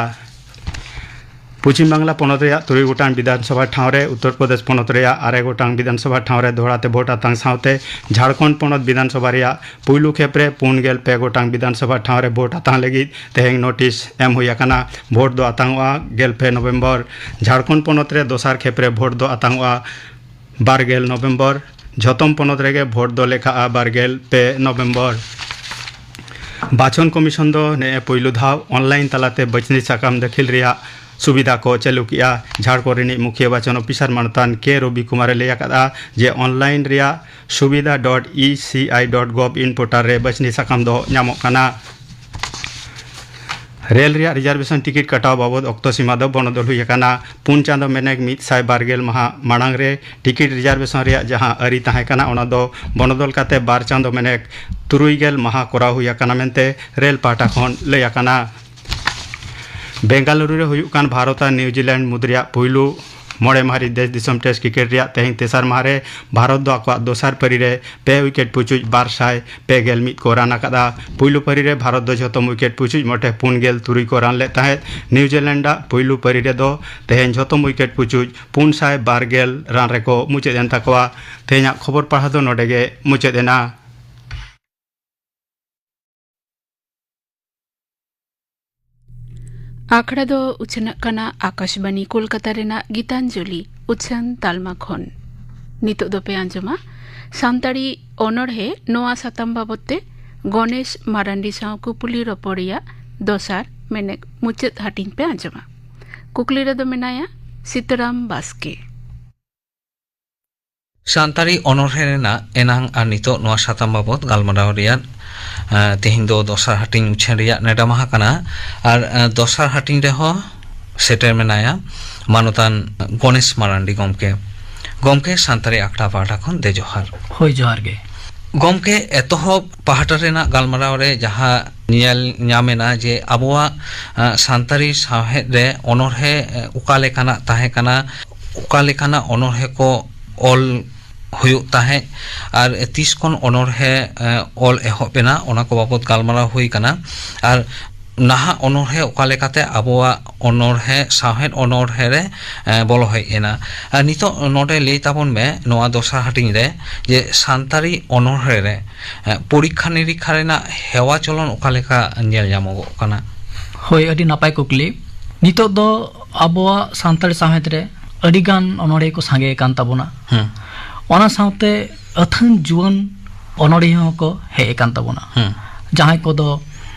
ᱯᱚᱪᱷᱤᱢ ᱵᱟᱝᱞᱟ ᱯᱚᱱᱚᱛ ᱨᱮᱭᱟᱜ ᱛᱩᱨᱩᱭ ᱜᱚᱴᱟᱝ ᱵᱤᱫᱷᱟᱱᱥᱚᱵᱷᱟ ᱴᱷᱟᱶ ᱨᱮ, ᱩᱛᱛᱚᱨ ᱯᱨᱚᱫᱮᱥ ᱯᱚᱱᱚᱛ ᱨᱮᱭᱟᱜ ᱟᱨᱮ ᱜᱚᱴᱟᱝ ᱵᱤᱫᱷᱟᱱᱥᱚᱵᱷᱟ ᱴᱷᱟᱶ ᱨᱮ ᱫᱚᱦᱲᱟ ᱛᱮ ᱵᱷᱳᱴ ᱟᱛᱟᱝ ᱥᱟᱶᱛᱮ ᱡᱷᱟᱲᱠᱷᱚᱸᱰ ᱯᱚᱱᱚᱛ ᱵᱤᱫᱷᱟᱱᱥᱚᱵᱷᱟ ᱨᱮᱭᱟᱜ ᱯᱩᱭᱞᱩ ᱠᱷᱮᱯ ᱨᱮ ᱯᱩᱱ ᱜᱮᱞ ᱯᱮ ᱜᱚᱴᱟᱝ ᱵᱤᱫᱷᱟᱱᱥᱚᱵᱷᱟ ᱴᱷᱟᱶ ᱨᱮ ᱵᱷᱳᱴ ᱟᱛᱟᱝ ᱞᱟᱹᱜᱤᱫ ᱛᱮᱦᱮᱧ ᱱᱳᱴᱤᱥ ᱮᱢ ᱦᱩᱭ ᱟᱠᱟᱱᱟ᱾ ᱵᱷᱳᱴ ᱫᱚ ᱟᱛᱟᱝᱚᱜᱼᱟ ᱜᱮᱞ ᱯᱮ ᱱᱚᱵᱷᱮᱢᱵᱚᱨ᱾ ᱡᱷᱟᱲᱠᱷᱚᱸᱰ ᱯᱚᱱᱚᱛ ᱨᱮ ᱫᱚᱥᱟᱨ ᱠᱷᱮᱯ ᱨᱮ ᱵᱷᱳᱴ ᱫᱚ ᱟᱛᱟᱝᱚᱜᱼᱟ ᱵᱟᱨ ᱜᱮᱞ ᱱᱚᱵᱷᱮᱢᱵᱚᱨ᱾ ᱡᱷᱚᱛᱚᱢ ᱯᱚᱱᱚᱛ ᱨᱮᱜᱮ ᱵᱷᱳᱴ ᱫᱚ ᱞᱮᱠᱷᱟᱜᱼᱟ ᱵᱟᱨ ᱜᱮᱞ ᱯᱮ ᱱᱚᱵᱷᱮᱢᱵᱚᱨ᱾ ᱵᱟᱪᱷᱚᱱ ᱠᱚᱢᱤᱥᱚᱱ ᱫᱚ ᱱᱮᱜᱼᱮ ᱯᱩᱭᱞᱩ ᱫᱷᱟᱣ ᱚᱱᱞᱟᱭᱤᱱ ᱛᱟᱞᱟᱛᱮ ᱵᱟᱹᱪᱷᱱᱤ ᱥᱟᱠᱟᱢ ᱫᱟᱹᱠᱷᱤᱞ ᱨᱮᱭᱟᱜ ᱥᱩᱵᱤᱫᱷᱟ ᱠᱚ ᱪᱟᱹᱞᱩ ᱠᱮᱜᱼᱟ᱾ ᱡᱷᱟᱲᱠᱷᱚᱸᱰ ᱨᱤᱱᱤᱡ ᱢᱩᱠᱷᱤᱭᱟᱹ ᱵᱟᱪᱷᱚᱱ ᱚᱯᱷᱤᱥᱟᱨ ᱢᱟᱱᱚᱛᱟᱱ ᱠᱮ ᱨᱚᱵᱤ ᱠᱩᱢᱟᱨᱮ ᱞᱟᱹᱭ ᱟᱠᱟᱫᱼᱟ ᱡᱮ ᱚᱱᱞᱟᱭᱤᱱ ᱨᱮᱭᱟᱜ ᱥᱩᱵᱤᱫᱷᱟ ᱰᱚᱴ ᱤ ᱥᱤ ᱟᱭ ᱰᱚᱴ ᱜᱚᱵᱷ ᱤᱱ ᱯᱳᱨᱴᱟᱞ ᱨᱮ ᱵᱟᱹᱪᱷᱱᱤ ᱥᱟᱠᱟᱢ ᱫᱚ ᱧᱟᱢᱚᱜ ᱠᱟᱱᱟ᱾ ᱨᱮᱞ ᱨᱮᱭᱟᱜ ᱨᱤᱡᱟᱨᱵᱷᱮᱥᱚᱱ ᱴᱤᱠᱤᱴ ᱠᱟᱴᱟᱣ ᱵᱟᱵᱚᱫ ᱚᱠᱛᱚ ᱥᱤᱢᱟ ᱫᱚ ᱵᱚᱱᱚᱫᱚᱞ ᱦᱩᱭ ᱟᱠᱟᱱᱟ᱾ ᱯᱩᱱ ᱪᱟᱸᱫᱚ ᱢᱮᱱᱮᱠ ᱢᱤᱫ ᱥᱟᱭ ᱵᱟᱨ ᱜᱮᱞ ᱢᱟᱦᱟ ᱢᱟᱲᱟᱝ ᱨᱮ ᱴᱤᱠᱤᱴ ᱨᱤᱡᱟᱨᱵᱷᱮᱥᱚᱱ ᱨᱮᱭᱟᱜ ᱡᱟᱦᱟᱸ ᱟᱹᱨᱤ ᱛᱟᱦᱮᱸ ᱠᱟᱱᱟ, ᱚᱱᱟ ᱫᱚ ᱵᱚᱱᱚᱫᱚᱞ ᱠᱟᱛᱮ ᱵᱟᱨ ᱪᱟᱸᱫᱚ ᱢᱮᱱᱮᱠ ᱛᱩᱨᱩᱭ ᱜᱮᱞ ᱢᱟᱦᱟ ᱠᱚᱨᱟᱣ ᱦᱩᱭ ᱟᱠᱟᱱᱟ ᱢᱮᱱᱛᱮ ᱨᱮᱞ ᱯᱟᱦᱴᱟ ᱠᱷᱚᱱ ᱞᱟᱹᱭ ᱟᱠᱟᱱᱟ᱾ ᱵᱮᱝᱜᱟᱞᱩᱨᱩ ᱨᱮ ᱦᱩᱭᱩᱜ ᱠᱟᱱ ᱵᱷᱟᱨᱚᱛ ᱟᱨ ᱱᱤᱣᱡᱤᱞᱮᱱᱰ ᱢᱩᱫᱽ ᱨᱮᱭᱟᱜ ᱯᱩᱭᱞᱩ ᱢᱚᱬᱮ ᱢᱟᱦᱟᱨᱤ ᱫᱮᱥ ᱫᱤᱥᱚᱢ ᱴᱮᱥᱴ ᱠᱨᱤᱠᱮᱴ ᱨᱮᱭᱟᱜ ᱛᱮᱦᱮᱧ ᱛᱮᱥᱟᱨ ᱢᱟᱦᱟ ᱨᱮ ᱵᱷᱟᱨᱚᱛ ᱫᱚ ᱟᱠᱚᱣᱟᱜ ᱫᱚᱥᱟᱨ ᱯᱟᱹᱨᱤ ᱨᱮ ᱯᱮ ᱣᱤᱠᱮᱴ ᱯᱩᱪᱩᱡ ᱵᱟᱨ ᱥᱟᱭ ᱯᱮ ᱜᱮᱞ ᱢᱤᱫ ᱠᱚ ᱨᱟᱱ ᱟᱠᱟᱫᱼᱟ᱾ ᱯᱩᱭᱞᱩ ᱯᱟᱹᱨᱤ ᱨᱮ ᱵᱷᱟᱨᱚᱛ ᱫᱚ ᱡᱷᱚᱛᱚᱢ ᱣᱤᱠᱮᱴ ᱯᱩᱪᱩᱡ ᱢᱚᱴᱮ ᱯᱩᱱ ᱜᱮᱞ ᱛᱩᱨᱩᱭ ᱠᱚ ᱨᱟᱱ ᱞᱮᱫ ᱛᱟᱦᱮᱸᱫ᱾ ᱱᱤᱣᱡᱤᱞᱮᱱᱰ ᱟᱜ ᱯᱩᱭᱞᱩ ᱯᱟᱹᱨᱤ ᱨᱮᱫᱚ ᱛᱮᱦᱮᱧ ᱡᱷᱚᱛᱚᱢ ᱣᱤᱠᱮᱴ ᱯᱩᱪᱩᱡ ᱯᱩᱱ ᱥᱟᱭ ᱵᱟᱨ ᱜᱮᱞ ᱨᱟᱱ ᱨᱮᱠᱚ ᱢᱩᱪᱟᱹᱫ ᱮᱱ ᱛᱟᱠᱚᱣᱟ᱾ ᱛᱮᱦᱮᱧᱟᱜ ᱠᱷᱚᱵᱚᱨ ᱯᱟᱲᱦᱟᱣ ᱫᱚ ᱱᱚᱰᱮ ᱜᱮ ᱢᱩᱪᱟᱹᱫ ᱮᱱᱟ᱾ ᱟᱠᱷᱲᱟ ᱫᱚ ᱩᱪᱷᱟᱹᱱᱚᱜ ᱠᱟᱱᱟ ᱟᱠᱟᱥᱵᱟᱱᱤ ᱠᱳᱞᱠᱟᱛᱟ ᱨᱮᱱᱟᱜ ᱜᱤᱛᱟᱧᱡᱚᱞᱤ ᱩᱪᱷᱟᱹᱱ ᱛᱟᱞᱢᱟ ᱠᱷᱚᱱ᱾ ᱱᱤᱛᱚᱜ ᱫᱚᱯᱮ ᱟᱸᱡᱚᱢᱟ ᱥᱟᱱᱛᱟᱲᱤ ᱚᱱᱚᱬᱦᱮ᱾ ᱱᱚᱣᱟ ᱥᱟᱛᱟᱢ ᱵᱟᱵᱚᱛ ᱛᱮ ᱜᱚᱱᱮᱥ ᱢᱟᱨᱟᱱᱰᱤ ᱥᱟᱶ ᱠᱩᱯᱩᱞᱤ ᱨᱚᱯᱚᱲ ᱨᱮᱭᱟᱜ ᱫᱚᱥᱟᱨ ᱢᱮᱱᱮᱠ ᱢᱩᱪᱟᱹᱫ ᱦᱟᱹᱴᱤᱧ ᱯᱮ ᱟᱸᱡᱚᱢᱟ᱾ ᱠᱩᱠᱞᱤ ᱨᱮᱫᱚ ᱢᱮᱱᱟᱭᱟ ᱥᱤᱛᱟᱹᱨᱟᱢ ᱵᱟᱥᱠᱮ᱾ ᱥᱟᱱᱛᱟᱲᱤ ᱚᱱᱚᱬᱦᱮ ᱨᱮᱱᱟᱜ ᱮᱱᱟᱝ ᱟᱨ ᱱᱤᱛᱚᱜ ᱱᱚᱣᱟ ᱥᱟᱛᱟᱢ ᱵᱟᱵᱚᱛ ᱜᱟᱞᱢᱟᱨᱟᱣ ᱨᱮᱭᱟᱜ, ᱮ, ᱛᱮᱦᱮᱧ ᱫᱚ ᱫᱚᱥᱟᱨ ᱦᱟᱹᱴᱤᱧ ᱩᱪᱷᱟᱹᱱ ᱨᱮᱭᱟᱜ ᱱᱮᱰᱟ ᱢᱟᱦᱟ ᱠᱟᱱᱟ᱾ ᱟᱨ, ᱮ, ᱫᱚᱥᱟᱨ ᱦᱟᱹᱴᱤᱧ ᱨᱮᱦᱚᱸ ᱥᱮᱴᱮᱨ ᱢᱮᱱᱟᱭᱟ ᱢᱟᱱᱚᱛᱟᱱ ᱜᱚᱱᱮᱥ ᱢᱟᱨᱟᱱᱰᱤ ᱜᱚᱢᱠᱮ᱾ ᱜᱚᱢᱠᱮ, ᱥᱟᱱᱛᱟᱲᱤ ᱟᱠᱷᱲᱟ ᱯᱟᱦᱴᱟ ᱠᱷᱚᱱ ᱫᱮ ᱡᱚᱦᱟᱨ᱾ ᱦᱳᱭ, ᱡᱚᱦᱟᱨ ᱜᱮ᱾ ᱜᱚᱢᱠᱮ, ᱮᱛᱚᱦᱚᱵ ᱯᱟᱦᱴᱟ ᱨᱮᱱᱟᱜ ᱜᱟᱞᱢᱟᱨᱟᱣ ᱨᱮ ᱡᱟᱦᱟᱸ ᱧᱮᱞ ᱧᱟᱢ ᱮᱱᱟ ᱡᱮ ᱟᱵᱚᱣᱟᱜ, ᱮ, ᱥᱟᱱᱛᱟᱲᱤ ᱥᱟᱶᱦᱮᱫ ᱨᱮ ᱚᱱᱚᱬᱦᱮ, ᱮ, ᱚᱠᱟ ᱞᱮᱠᱟᱱᱟᱜ ᱛᱟᱦᱮᱸ ᱠᱟᱱᱟ, ᱚᱠᱟ ᱞᱮᱠᱟᱱᱟᱜ ᱚᱱᱚᱬᱦᱮ ᱠᱚ ᱚᱞ ᱦᱩᱭᱩᱜ ᱛᱟᱦᱮᱸᱫ ᱟᱨ ᱛᱤᱥ ᱠᱷᱚᱱ ᱚᱱᱚᱬᱦᱮ, ᱮ, ᱚᱞ ᱮᱦᱚᱵ ᱮᱱᱟ, ᱚᱱᱟ ᱠᱚ ᱵᱟᱵᱚᱛ ᱜᱟᱞᱢᱟᱨᱟᱣ ᱦᱩᱭ ᱠᱟᱱᱟ᱾ ᱟᱨ ᱱᱟᱦᱟᱜ ᱚᱱᱚᱬᱦᱮ ᱚᱠᱟ ᱞᱮᱠᱟᱛᱮ ᱟᱵᱚᱣᱟᱜ ᱚᱱᱚᱬᱦᱮ, ᱥᱟᱶᱦᱮᱫ ᱚᱱᱚᱬᱦᱮ ᱨᱮ, ᱮ, ᱵᱚᱞᱚ ᱦᱮᱡ ᱮᱱᱟ᱾ ᱟᱨ ᱱᱤᱛᱚᱜ ᱱᱚᱰᱮ ᱞᱟᱹᱭ ᱛᱟᱵᱚᱱ ᱢᱮ, ᱱᱚᱣᱟ ᱫᱚᱥᱟᱨ ᱦᱟᱹᱴᱤᱧ ᱨᱮ, ᱡᱮ ᱥᱟᱱᱛᱟᱲᱤ ᱚᱱᱚᱬᱦᱮ ᱨᱮ, ᱮ, ᱯᱚᱨᱤᱠᱠᱷᱟ ᱱᱤᱨᱤᱠᱠᱷᱟ ᱨᱮᱱᱟᱜ ᱦᱮᱣᱟ ᱪᱚᱞᱚᱱ ᱚᱠᱟ ᱞᱮᱠᱟ ᱧᱮᱞ ᱧᱟᱢᱚᱜᱚᱜ ᱠᱟᱱᱟ? ᱦᱳᱭ, ᱟᱹᱰᱤ ᱱᱟᱯᱟᱭ ᱠᱩᱠᱞᱤ᱾ ᱱᱤᱛᱚᱜ ᱫᱚ ᱟᱵᱚᱣᱟᱜ ᱥᱟᱱᱛᱟᱲ ᱥᱟᱶᱦᱮᱫ ᱨᱮ ᱟᱹᱰᱤ ᱜᱟᱱ ᱚᱱᱚᱬᱦᱮ ᱠᱚ ᱥᱟᱸᱜᱮ ᱟᱠᱟᱱ ᱛᱟᱵᱚᱱᱟ᱾ ᱦᱮᱸ᱾ ᱚᱱᱟ ᱥᱟᱶᱛᱮ ᱟᱹᱛᱷᱟᱹᱱ ᱡᱩᱣᱟᱹᱱ ᱚᱱᱚᱬᱦᱤᱭᱟᱹ ᱦᱚᱸᱠᱚ ᱦᱮᱡ ᱟᱠᱟᱱ ᱛᱟᱵᱚᱱᱟ᱾ ᱦᱮᱸ᱾ ᱡᱟᱦᱟᱸᱭ ᱠᱚᱫᱚ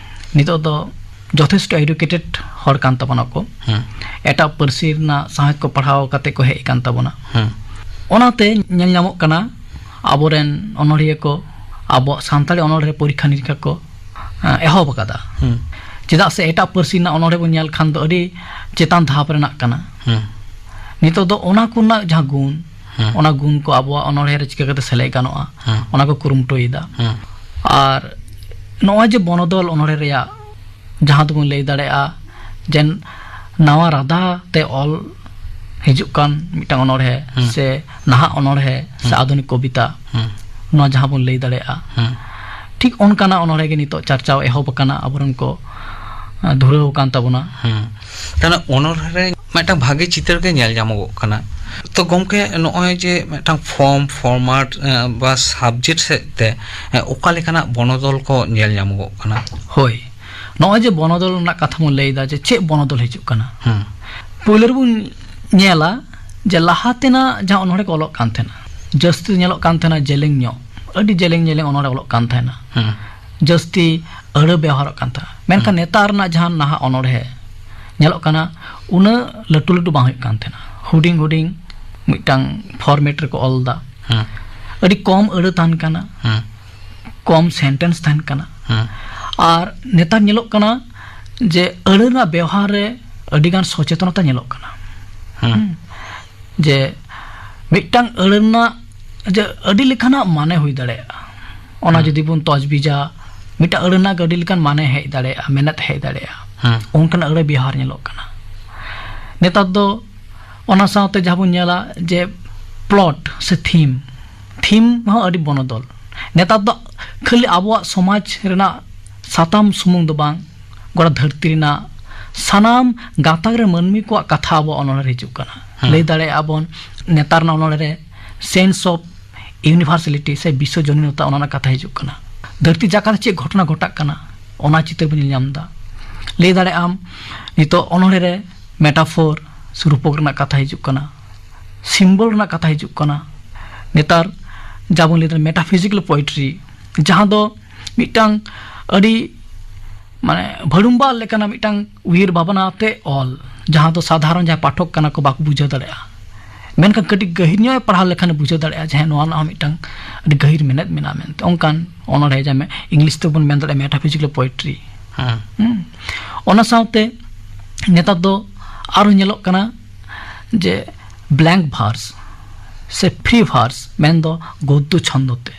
ᱱᱤᱛᱚᱜ ᱫᱚ ᱡᱚᱛᱷᱮᱥᱴᱚ ᱮᱰᱩᱠᱮᱴᱮᱰ ᱦᱚᱲ ᱠᱟᱱ ᱛᱟᱵᱚᱱᱟ ᱠᱚ, ᱦᱩᱸ ᱮᱴᱟᱜ ᱯᱟᱹᱨᱥᱤ ᱨᱮᱱᱟᱜ ᱥᱟᱶᱦᱮᱫ ᱠᱚ ᱯᱟᱲᱦᱟᱣ ᱠᱟᱛᱮ ᱠᱚ ᱦᱮᱡ ᱟᱠᱟᱱ ᱛᱟᱵᱚᱱᱟ᱾ ᱦᱩᱸ ᱚᱱᱟᱛᱮ ᱧᱮᱞ ᱧᱟᱢᱚᱜ ᱠᱟᱱᱟ, ᱟᱵᱚᱨᱮᱱ ᱚᱱᱚᱲᱦᱤᱭᱟᱹ ᱠᱚ ᱟᱵᱚᱣᱟᱜ ᱥᱟᱱᱛᱟᱲᱤ ᱚᱱᱚᱲᱦᱮ ᱯᱚᱨᱤᱠᱷᱟ ᱱᱤᱨᱤᱠᱷᱟ ᱠᱚ ᱮ, ᱮᱦᱚᱵ ᱟᱠᱟᱫᱟ᱾ ᱦᱩᱸ ᱪᱮᱫᱟᱜ ᱥᱮ ᱮᱴᱟᱜ ᱯᱟᱹᱨᱥᱤ ᱨᱮᱱᱟᱜ ᱚᱱᱚᱲᱦᱮ ᱵᱚᱱ ᱧᱮᱞ ᱠᱷᱟᱱ ᱫᱚ ᱟᱹᱰᱤ ᱪᱮᱛᱟᱱ ᱫᱷᱟᱯ ᱨᱮᱱᱟᱜ ᱠᱟᱱᱟ᱾ ᱦᱩᱸ ᱱᱤᱛᱚᱜ ᱫᱚ ᱚᱱᱟ ᱠᱚᱨᱮᱱᱟᱜ ᱡᱟᱦᱟᱸ ᱜᱩᱱ, ᱦᱩᱸ ᱚᱱᱟ ᱜᱩᱱ ᱠᱚ ᱟᱵᱚᱣᱟᱜ ᱚᱱᱚᱲᱦᱮ ᱨᱮ ᱪᱤᱠᱟᱹ ᱠᱟᱛᱮ ᱥᱮᱞᱮᱫ ᱜᱟᱱᱚᱜᱼᱟ, ᱦᱩᱸ ᱚᱱᱟ ᱠᱚ ᱠᱩᱨᱩᱢᱩᱴᱩᱭᱮᱫᱟ᱾ ᱦᱩᱸ ᱟᱨ ᱱᱚᱜᱼᱚᱭ ᱡᱮ ᱵᱚᱱᱚᱫᱚᱞ ᱚᱱᱚᱲᱦᱮ ᱨᱮᱭᱟᱜ, ᱡᱟᱦᱟᱸ ᱫᱚᱵᱚᱱ ᱞᱟᱹᱭ ᱫᱟᱲᱮᱭᱟᱜᱼᱟ ᱡᱮ ᱱᱟᱣᱟ ᱨᱟᱫᱷᱟ ᱛᱮ ᱚᱞ ᱦᱤᱡᱩᱜ ᱠᱟᱱ ᱢᱤᱫᱴᱟᱝ ᱚᱱᱚᱲᱦᱮ ᱦᱩᱸ᱾ ᱥᱮ ᱱᱟᱦᱟᱜ ᱚᱱᱚᱲᱦᱮ ᱥᱮ ᱦᱩᱸ᱾ ᱟᱫᱷᱩᱱᱤᱠ ᱠᱚᱵᱤᱛᱟ, ᱦᱩᱸ ᱱᱚᱣᱟ ᱡᱟᱦᱟᱸ ᱵᱚᱱ ᱞᱟᱹᱭ ᱫᱟᱲᱮᱭᱟᱜᱼᱟ, ᱦᱩᱸ ᱴᱷᱤᱠ ᱚᱱᱠᱟᱱᱟᱜ ᱚᱱᱚᱲᱦᱮ ᱜᱮ ᱱᱤᱛᱚᱜ ᱪᱟᱨᱪᱟᱣ ᱮᱦᱚᱵ ᱟᱠᱟᱱᱟ, ᱟᱵᱚᱨᱮᱱ ᱠᱚ ᱟᱸ, ᱫᱷᱩᱨᱟᱹᱣ ᱟᱠᱟᱱ ᱛᱟᱵᱚᱱᱟ᱾ ᱦᱩᱸ᱾ ᱛᱟᱦᱚᱞᱮ ᱚᱱᱚᱲᱦᱮ ᱨᱮ ᱢᱤᱫᱴᱟᱝ ᱵᱷᱟᱜᱮ ᱪᱤᱛᱟᱹᱨ ᱜᱮ ᱧᱮᱞ ᱧᱟᱢᱚᱜᱚᱜ ᱠᱟᱱᱟ᱾ ᱛᱚ ᱜᱚᱢᱠᱮ, ᱱᱚᱜᱼᱚᱭ ᱡᱮ ᱢᱤᱫᱴᱟᱝ ᱯᱷᱚᱨᱢ, ᱯᱷᱚᱨᱢᱟᱴ, ᱮᱸ, ᱵᱟ ᱥᱟᱵᱡᱮᱠᱴ ᱥᱮᱫ ᱛᱮ, ᱮᱸ, ᱚᱠᱟ ᱞᱮᱠᱟᱱᱟᱜ ᱵᱚᱱᱚᱫᱚᱞ ᱠᱚ ᱧᱮᱞ ᱧᱟᱢᱚᱜᱚᱜ ᱠᱟᱱᱟ? ᱦᱳᱭ, ᱱᱚᱜᱼᱚᱭ ᱡᱮ ᱵᱚᱱᱚᱫᱚᱞ ᱨᱮᱱᱟᱜ ᱠᱟᱛᱷᱟ ᱵᱚᱱ ᱞᱟᱹᱭᱫᱟ ᱡᱮ ᱪᱮᱫ ᱵᱚᱱᱚᱫᱚᱞ ᱦᱤᱡᱩᱜ ᱠᱟᱱᱟ, ᱦᱩᱸ ᱯᱳᱭᱞᱳ ᱨᱮᱵᱚᱱ ᱧᱮᱞᱟ ᱡᱮ ᱞᱟᱦᱟ ᱛᱮᱱᱟᱜ ᱡᱟᱦᱟᱸ ᱚᱱᱚᱲᱦᱮ ᱠᱚ ᱚᱞᱚᱜ ᱠᱟᱱ ᱛᱟᱦᱮᱱᱟ, ᱡᱟᱹᱥᱛᱤ ᱧᱮᱞᱚᱜ ᱠᱟᱱ ᱛᱟᱦᱮᱱᱟ ᱡᱮᱞᱮᱧ ᱧᱚᱜ, ᱟᱹᱰᱤ ᱡᱮᱞᱮᱧ ᱡᱮᱞᱮᱧ ᱚᱱᱚᱲᱦᱮ ᱚᱞᱚᱜ ᱠᱟᱱ ᱛᱟᱦᱮᱱᱟ, ᱦᱩᱸ ᱡᱟᱹᱥᱛᱤ ᱟᱹᱲᱟᱹ ᱵᱮᱣᱦᱟᱨᱚᱜ ᱠᱟᱱ ᱛᱟᱦᱮᱱᱟ᱾ ᱢᱮᱱᱠᱷᱟᱱ ᱦᱩᱸ᱾ ᱱᱮᱛᱟᱨ ᱨᱮᱱᱟᱜ ᱡᱟᱦᱟᱸ ᱱᱟᱦᱟᱜ ᱚᱱᱚᱲᱦᱮ ᱧᱮᱞᱚᱜ ᱠᱟᱱᱟ, ᱩᱱᱟᱹᱜ ᱞᱟᱹᱴᱩ ᱞᱟᱹᱴᱩ ᱵᱟᱝ ᱦᱩᱭᱩᱜ ᱠᱟᱱ ᱛᱟᱦᱮᱱᱟ, ᱦᱩᱰᱤᱧ ᱦᱩᱰᱤᱧ ᱢᱤᱫᱴᱟᱝ ᱯᱷᱚᱨᱢᱮᱴ ᱨᱮᱠᱚ ᱚᱞ ᱮᱫᱟ᱾ ᱦᱩᱸ ᱟᱹᱰᱤ ᱠᱚᱢ ᱟᱹᱲᱟᱹ ᱛᱟᱦᱮᱱ ᱠᱟᱱᱟ, ᱦᱩᱸ ᱠᱚᱢ ᱥᱮᱱᱴᱮᱱᱥ ᱛᱟᱦᱮᱱ ᱠᱟᱱᱟ᱾ ᱦᱩᱸ ᱟᱨ ᱱᱮᱛᱟᱨ ᱧᱮᱞᱚᱜ ᱠᱟᱱᱟ ᱡᱮ ᱟᱹᱲᱟᱹ ᱨᱮᱱᱟᱜ ᱵᱮᱣᱦᱟᱨ ᱨᱮ ᱟᱹᱰᱤᱜᱟᱱ ᱥᱚᱪᱮᱛᱚᱱᱚᱛᱟ ᱧᱮᱞᱚᱜ ᱠᱟᱱᱟ᱾ ᱦᱩᱸ ᱡᱮ ᱢᱤᱫᱴᱟᱝ ᱟᱹᱲᱟᱹ ᱨᱮᱱᱟᱜ ᱡᱮ ᱟᱹᱰᱤ ᱞᱮᱠᱟᱱᱟᱜ ᱢᱟᱱᱮ ᱦᱩᱭ ᱫᱟᱲᱮᱭᱟᱜᱼᱟ, ᱚᱱᱟ ᱦᱩᱸ᱾ ᱡᱩᱫᱤ ᱵᱚᱱ ᱛᱚᱡᱽᱵᱤᱡᱟ, ᱢᱤᱫᱴᱟᱝ ᱟᱹᱲᱟᱹ ᱨᱮᱱᱟᱜ ᱜᱮ ᱟᱹᱰᱤ ᱞᱮᱠᱟᱱ ᱢᱟᱱᱮ ᱦᱮᱡ ᱫᱟᱲᱮᱭᱟᱜᱼᱟ, ᱢᱮᱱᱮᱛ ᱦᱮᱡ ᱫᱟᱲᱮᱭᱟᱜᱼᱟ, ᱦᱩᱸ ᱚᱱᱠᱟᱱᱟᱜ ᱟᱹᱲᱟᱹ ᱵᱮᱣᱦᱟᱨ ᱧᱮᱞᱚᱜ ᱠᱟᱱᱟ᱾ ᱱᱮᱛᱟᱨ ᱫᱚ ᱚᱱᱟ ᱥᱟᱶᱛᱮ ᱡᱟᱦᱟᱸ ᱵᱚᱱ ᱧᱮᱞᱟ ᱡᱮ ᱯᱞᱚᱴ ᱥᱮ ᱛᱷᱤᱢ, ᱛᱷᱤᱢ ᱦᱚᱸ ᱟᱹᱰᱤ ᱵᱚᱱᱚᱫᱚᱞ᱾ ᱱᱮᱛᱟᱨ ᱫᱚ ᱠᱷᱟᱹᱞᱤ ᱟᱵᱚᱣᱟᱜ ᱥᱚᱢᱟᱡᱽ ᱨᱮᱱᱟᱜ ᱥᱟᱛᱟᱢ ᱥᱩᱢᱩᱝ ᱫᱚ ᱵᱟᱝ, ᱜᱚᱴᱟ ᱫᱷᱟᱹᱨᱛᱤ ᱨᱮᱱᱟᱜ ᱥᱟᱱᱟᱢ ᱜᱟᱛᱟᱠ ᱨᱮ ᱢᱟᱹᱱᱢᱤ ᱠᱚᱣᱟᱜ ᱠᱟᱛᱷᱟ ᱟᱵᱚᱣᱟᱜ ᱚᱱᱚᱲᱦᱮ ᱨᱮ ᱦᱤᱡᱩᱜ ᱠᱟᱱᱟ᱾ ᱦᱮᱸ᱾ ᱞᱟᱹᱭ ᱫᱟᱲᱮᱭᱟᱜᱼᱟ ᱵᱚᱱ, ᱱᱮᱛᱟᱨ ᱨᱮᱱᱟᱜ ᱚᱱᱚᱲᱦᱮ ᱨᱮ sense of universality ᱥᱮ ᱵᱤᱥᱥᱚ ᱡᱚᱱᱤᱱᱚᱛᱟ, ᱚᱱᱟ ᱨᱮᱱᱟᱜ ᱠᱟᱛᱷᱟ ᱦᱤᱡᱩᱜ ᱠᱟᱱᱟ᱾ ᱫᱷᱟᱹᱨᱛᱤ ᱡᱟᱠᱟᱛ ᱨᱮ ᱪᱮᱫ ᱜᱷᱚᱴᱚᱱᱟ ᱜᱷᱚᱴᱟᱜ ᱠᱟᱱᱟ, ᱚᱱᱟ ᱪᱤᱛᱟᱹᱨ ᱵᱚᱱ ᱧᱮᱞ ᱧᱟᱢ ᱮᱫᱟ᱾ ᱞᱟᱹᱭ ᱫᱟᱲᱮᱭᱟᱜ ᱟᱢ, ᱱᱤᱛᱚᱜ ᱚᱱᱚᱲᱦᱮ ᱨᱮ ᱢᱮᱴᱟᱯᱷᱳᱨ ᱥᱮ ᱨᱩᱯᱚᱠ ᱨᱮᱱᱟᱜ ᱠᱟᱛᱷᱟ ᱦᱤᱡᱩᱜ ᱠᱟᱱᱟ, ᱥᱤᱢᱵᱚᱞ ᱨᱮᱱᱟᱜ ᱠᱟᱛᱷᱟ ᱦᱤᱡᱩᱜ ᱠᱟᱱᱟ᱾ ᱱᱮᱛᱟᱨ ᱡᱟᱦᱟᱸ ᱵᱚᱱ ᱞᱟᱹᱭ ᱫᱟ metaphysical poetry, ᱡᱟᱦᱟᱸ ᱫᱚ ᱢᱤᱫᱴᱟᱝ ᱟᱹᱰᱤ ᱢᱟᱱᱮ ᱵᱷᱟᱹᱲᱩᱢᱵᱟᱜ ᱞᱮᱠᱟᱱᱟᱜ ᱢᱤᱫᱴᱟᱝ ᱩᱭᱦᱟᱹᱨ ᱵᱷᱟᱵᱽᱱᱟ ᱟᱛᱮ ᱚᱞ, ᱡᱟᱦᱟᱸ ᱫᱚ ᱥᱟᱫᱷᱟᱨᱚᱱ ᱡᱟᱦᱟᱸᱭ ᱯᱟᱴᱷᱚᱠ ᱠᱟᱱᱟ ᱠᱚ ᱵᱟᱠᱚ ᱵᱩᱡᱷᱟᱹᱣ ᱫᱟᱲᱮᱭᱟᱜᱼᱟ᱾ ᱢᱮᱱᱠᱷᱟᱱ ᱠᱟᱹᱴᱤᱡ ᱜᱟᱹᱦᱤᱨ ᱧᱚᱜ ᱮ ᱯᱟᱲᱦᱟᱣ ᱞᱮᱠᱷᱟᱱ ᱮ ᱵᱩᱡᱷᱟᱹᱣ ᱫᱟᱲᱮᱭᱟᱜᱼᱟ ᱡᱮ ᱦᱮᱸ, ᱱᱚᱣᱟ ᱨᱮᱱᱟᱜ ᱦᱚᱸ ᱢᱤᱫᱴᱟᱝ ᱟᱹᱰᱤ ᱜᱟᱹᱦᱤᱨ ᱢᱮᱱᱮᱛ ᱢᱮᱱᱟᱜᱼᱟ ᱢᱮᱱᱛᱮ᱾ ᱚᱱᱠᱟᱱ ᱚᱱᱚᱬᱦᱮ, ᱡᱟᱦᱟᱸ ᱤᱝᱞᱤᱥ ᱛᱮᱵᱚᱱ ᱢᱮᱱ ᱫᱟᱲᱮᱭᱟᱜᱼᱟ metaphysical poetry᱾ ᱦᱮᱸ᱾ ᱦᱩᱸ᱾ ᱚᱱᱟ ᱥᱟᱶᱛᱮ ᱱᱮᱛᱟᱨ ᱫᱚ ᱟᱨᱦᱚᱸ ᱧᱮᱞᱚᱜ ᱠᱟᱱᱟ ᱡᱮ blank verse ᱥᱮ free verse, ᱢᱮᱱᱫᱚ ᱜᱚᱫᱽᱫᱚ ᱪᱷᱚᱱᱫᱚ ᱛᱮ᱾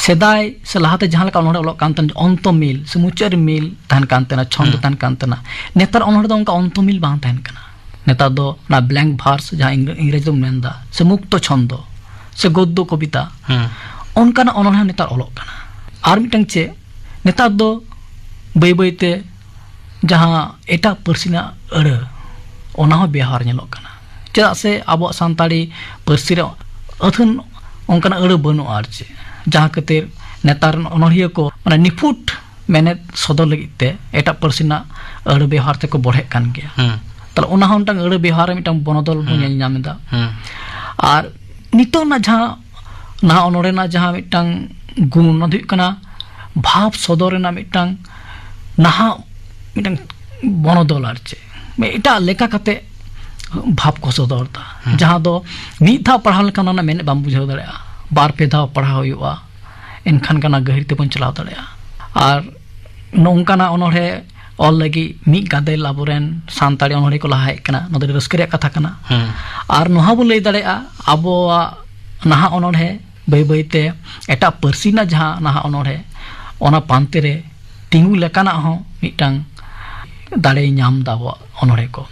ᱥᱮᱫᱟᱭ ᱥᱮ ᱞᱟᱦᱟᱛᱮ ᱡᱟᱦᱟᱸ ᱞᱮᱠᱟ ᱚᱱᱚᱬᱦᱮ ᱚᱞᱚᱜ ᱠᱟᱱ ᱛᱟᱦᱮᱸᱱ, ᱚᱱᱛᱚ ᱢᱤᱞ ᱥᱮ ᱢᱩᱪᱟᱹᱫ ᱨᱮ ᱢᱤᱞ ᱛᱟᱦᱮᱱ ᱠᱟᱱ ᱛᱟᱦᱮᱸᱱᱟ, ᱪᱷᱚᱱᱫᱚ ᱦᱩᱸ᱾ ᱛᱟᱦᱮᱱ ᱠᱟᱱ ᱛᱟᱦᱮᱸᱱᱟ᱾ ᱱᱮᱛᱟᱨ ᱚᱱᱚᱬᱦᱮ ᱫᱚ ᱚᱱᱠᱟ ᱚᱱᱛᱚ ᱢᱤᱞ ᱵᱟᱝ ᱛᱟᱦᱮᱱ ᱠᱟᱱᱟ᱾ ᱱᱮᱛᱟᱨ ᱫᱚ ᱚᱱᱟ blank verse, ᱡᱟᱦᱟᱸ ᱤᱝᱨᱮ-, ᱤᱝᱨᱮᱡᱤ ᱫᱚᱵᱚᱱ ᱢᱮᱱᱫᱟ, ᱥᱮ ᱢᱩᱠᱛᱚ ᱪᱷᱚᱱᱫᱚ ᱥᱮ ᱜᱚᱫᱽᱫᱚ ᱠᱚᱵᱤᱛᱟ, ᱦᱩᱸ᱾ ᱚᱱᱠᱟᱱᱟᱜ ᱚᱱᱚᱬᱦᱮ ᱱᱮᱛᱟᱨ ᱚᱞᱚᱜ ᱠᱟᱱᱟ᱾ ᱟᱨ ᱢᱤᱫᱴᱟᱝ ᱪᱮᱫ, ᱱᱮᱛᱟᱨ ᱫᱚ ᱵᱟᱹᱭ ᱵᱟᱹᱭᱛᱮ ᱡᱟᱦᱟᱸ ᱮᱴᱟᱜ ᱯᱟᱹᱨᱥᱤ ᱨᱮᱱᱟᱜ ᱟᱹᱲᱟᱹ, ᱚᱱᱟ ᱦᱚᱸ ᱵᱮᱣᱦᱟᱨ ᱧᱮᱞᱚᱜ ᱠᱟᱱᱟ᱾ ᱪᱮᱫᱟᱜ ᱥᱮ ᱟᱵᱚᱣᱟᱜ ᱥᱟᱱᱛᱟᱲᱤ ᱯᱟᱹᱨᱥᱤ ᱨᱮ ᱟᱹᱛᱷᱟᱹᱱ ᱚᱱᱠᱟᱱᱟᱜ ᱟᱹᱲᱟᱹ ᱵᱟᱹᱱᱩᱜᱼᱟ ᱟᱨ ᱪᱮᱫ, ᱡᱟᱦᱟᱸ ᱠᱷᱟᱹᱛᱤᱨ ᱱᱮᱛᱟᱨ ᱨᱮᱱ ᱚᱱᱚᱬᱦᱤᱭᱟᱹ ᱠᱚ ᱚᱱᱟ ᱱᱤᱯᱷᱩᱴ ᱢᱮᱱᱮᱛ ᱥᱚᱫᱚᱨ ᱞᱟᱹᱜᱤᱫ ᱛᱮ ᱮᱴᱟᱜ ᱯᱟᱹᱨᱥᱤ ᱨᱮᱱᱟᱜ ᱟᱹᱲᱟᱹ ᱵᱮᱣᱦᱟᱨ ᱛᱮᱠᱚ ᱵᱚᱲᱦᱮᱜ ᱠᱟᱱ ᱜᱮᱭᱟ᱾ ᱦᱩᱸ᱾ ᱛᱟᱦᱞᱮ ᱚᱱᱟ ᱦᱚᱸ ᱢᱤᱫᱴᱟᱝ ᱟᱹᱲᱟᱹ ᱵᱮᱣᱦᱟᱨ ᱨᱮ ᱢᱤᱫᱴᱟᱝ ᱵᱚᱱᱚᱫᱚᱞ ᱵᱚᱱ ᱦᱩᱸ᱾ ᱧᱮᱞ ᱧᱟᱢ ᱮᱫᱟ᱾ ᱦᱩᱸ᱾ ᱟᱨ ᱱᱤᱛᱚᱜ ᱨᱮᱱᱟᱜ ᱡᱟᱦᱟᱸ ᱱᱟᱦᱟᱜ ᱚᱱᱚᱬᱦᱮ ᱨᱮᱱᱟᱜ ᱡᱟᱦᱟᱸ ᱢᱤᱫᱴᱟᱝ ᱜᱩᱱ, ᱚᱱᱟ ᱫᱚ ᱦᱩᱭᱩᱜ ᱠᱟᱱᱟ ᱵᱷᱟᱵᱽ ᱥᱚᱫᱚᱨ ᱨᱮᱱᱟᱜ ᱢᱤᱫᱴᱟᱝ ᱱᱟᱦᱟᱜ ᱢᱤᱫᱴᱟᱝ ᱵᱚᱱᱚᱫᱚᱞ ᱟᱨ ᱪᱮᱫ, ᱢᱤᱫ ᱮᱴᱟᱜ ᱞᱮᱠᱟ ᱠᱟᱛᱮ ᱵᱷᱟᱵᱽ ᱠᱚ ᱥᱚᱫᱚᱨ ᱮᱫᱟ, ᱦᱩᱸ᱾ ᱡᱟᱦᱟᱸ ᱫᱚ ᱢᱤᱫ ᱫᱷᱟᱣ ᱯᱟᱲᱦᱟᱣ ᱞᱮᱠᱷᱟᱱ ᱚᱱᱟ ᱨᱮᱱᱟᱜ ᱢᱮᱱᱮᱫ ᱵᱟᱢ ᱵᱩᱡᱷᱟᱹᱣ ᱫᱟᱲᱮᱭᱟᱜᱼᱟ, ᱵᱟᱨ ᱯᱮ ᱫᱷᱟᱣ ᱯᱟᱲᱦᱟᱣ ᱦᱩᱭᱩᱜᱼᱟ, ᱮᱱᱠᱷᱟᱱ ᱜᱮ ᱚᱱᱟ ᱜᱟᱹᱦᱤᱨ ᱛᱮᱵᱚᱱ ᱪᱟᱞᱟᱣ ᱫᱟᱲᱮᱭᱟᱜᱼᱟ᱾ ᱟᱨ ᱱᱚᱝᱠᱟᱱᱟᱜ ᱚᱱᱚᱬᱦᱮ ᱚᱞ ᱞᱟᱹᱜᱤᱫ ᱢᱤᱫ ᱜᱟᱫᱮᱞ ᱟᱵᱚᱨᱮᱱ ᱥᱟᱱᱛᱟᱲᱤ ᱚᱱᱚᱬᱦᱤᱭᱟᱹ ᱠᱚ ᱞᱟᱦᱟ ᱦᱮᱡ ᱠᱟᱱᱟ᱾ ᱱᱚᱣᱟ ᱫᱚ ᱟᱹᱰᱤ ᱨᱟᱹᱥᱠᱟᱹ ᱨᱮᱭᱟᱜ ᱠᱟᱛᱷᱟ ᱠᱟᱱᱟ᱾ ᱦᱩᱸ᱾ ᱟᱨ ᱱᱚᱣᱟ ᱵᱚᱱ ᱞᱟᱹᱭ ᱫᱟᱲᱮᱭᱟᱜᱼᱟ, ᱟᱵᱚᱣᱟᱜ ᱱᱟᱦᱟᱜ ᱚᱱᱚᱬᱦᱮ ᱵᱟᱹᱭ ᱵᱟᱹᱭᱛᱮ ᱮᱴᱟᱜ ᱯᱟᱹᱨᱥᱤ ᱨᱮᱱᱟᱜ ᱡᱟᱦᱟᱸ ᱱᱟᱦᱟᱜ ᱚᱱᱚᱬᱦᱮ, ᱚᱱᱟ ᱯᱟᱱᱛᱮ ᱨᱮ ᱛᱤᱸᱜᱩ ᱞᱮᱠᱟᱱᱟᱜ ᱦᱚᱸ ᱢᱤᱫᱴᱟᱝ ᱫᱟᱲᱮᱭ ᱧᱟᱢ ᱮᱫᱟ ᱟᱵᱚᱣᱟᱜ ᱚᱱᱚᱬᱦᱮ ᱠᱚ᱾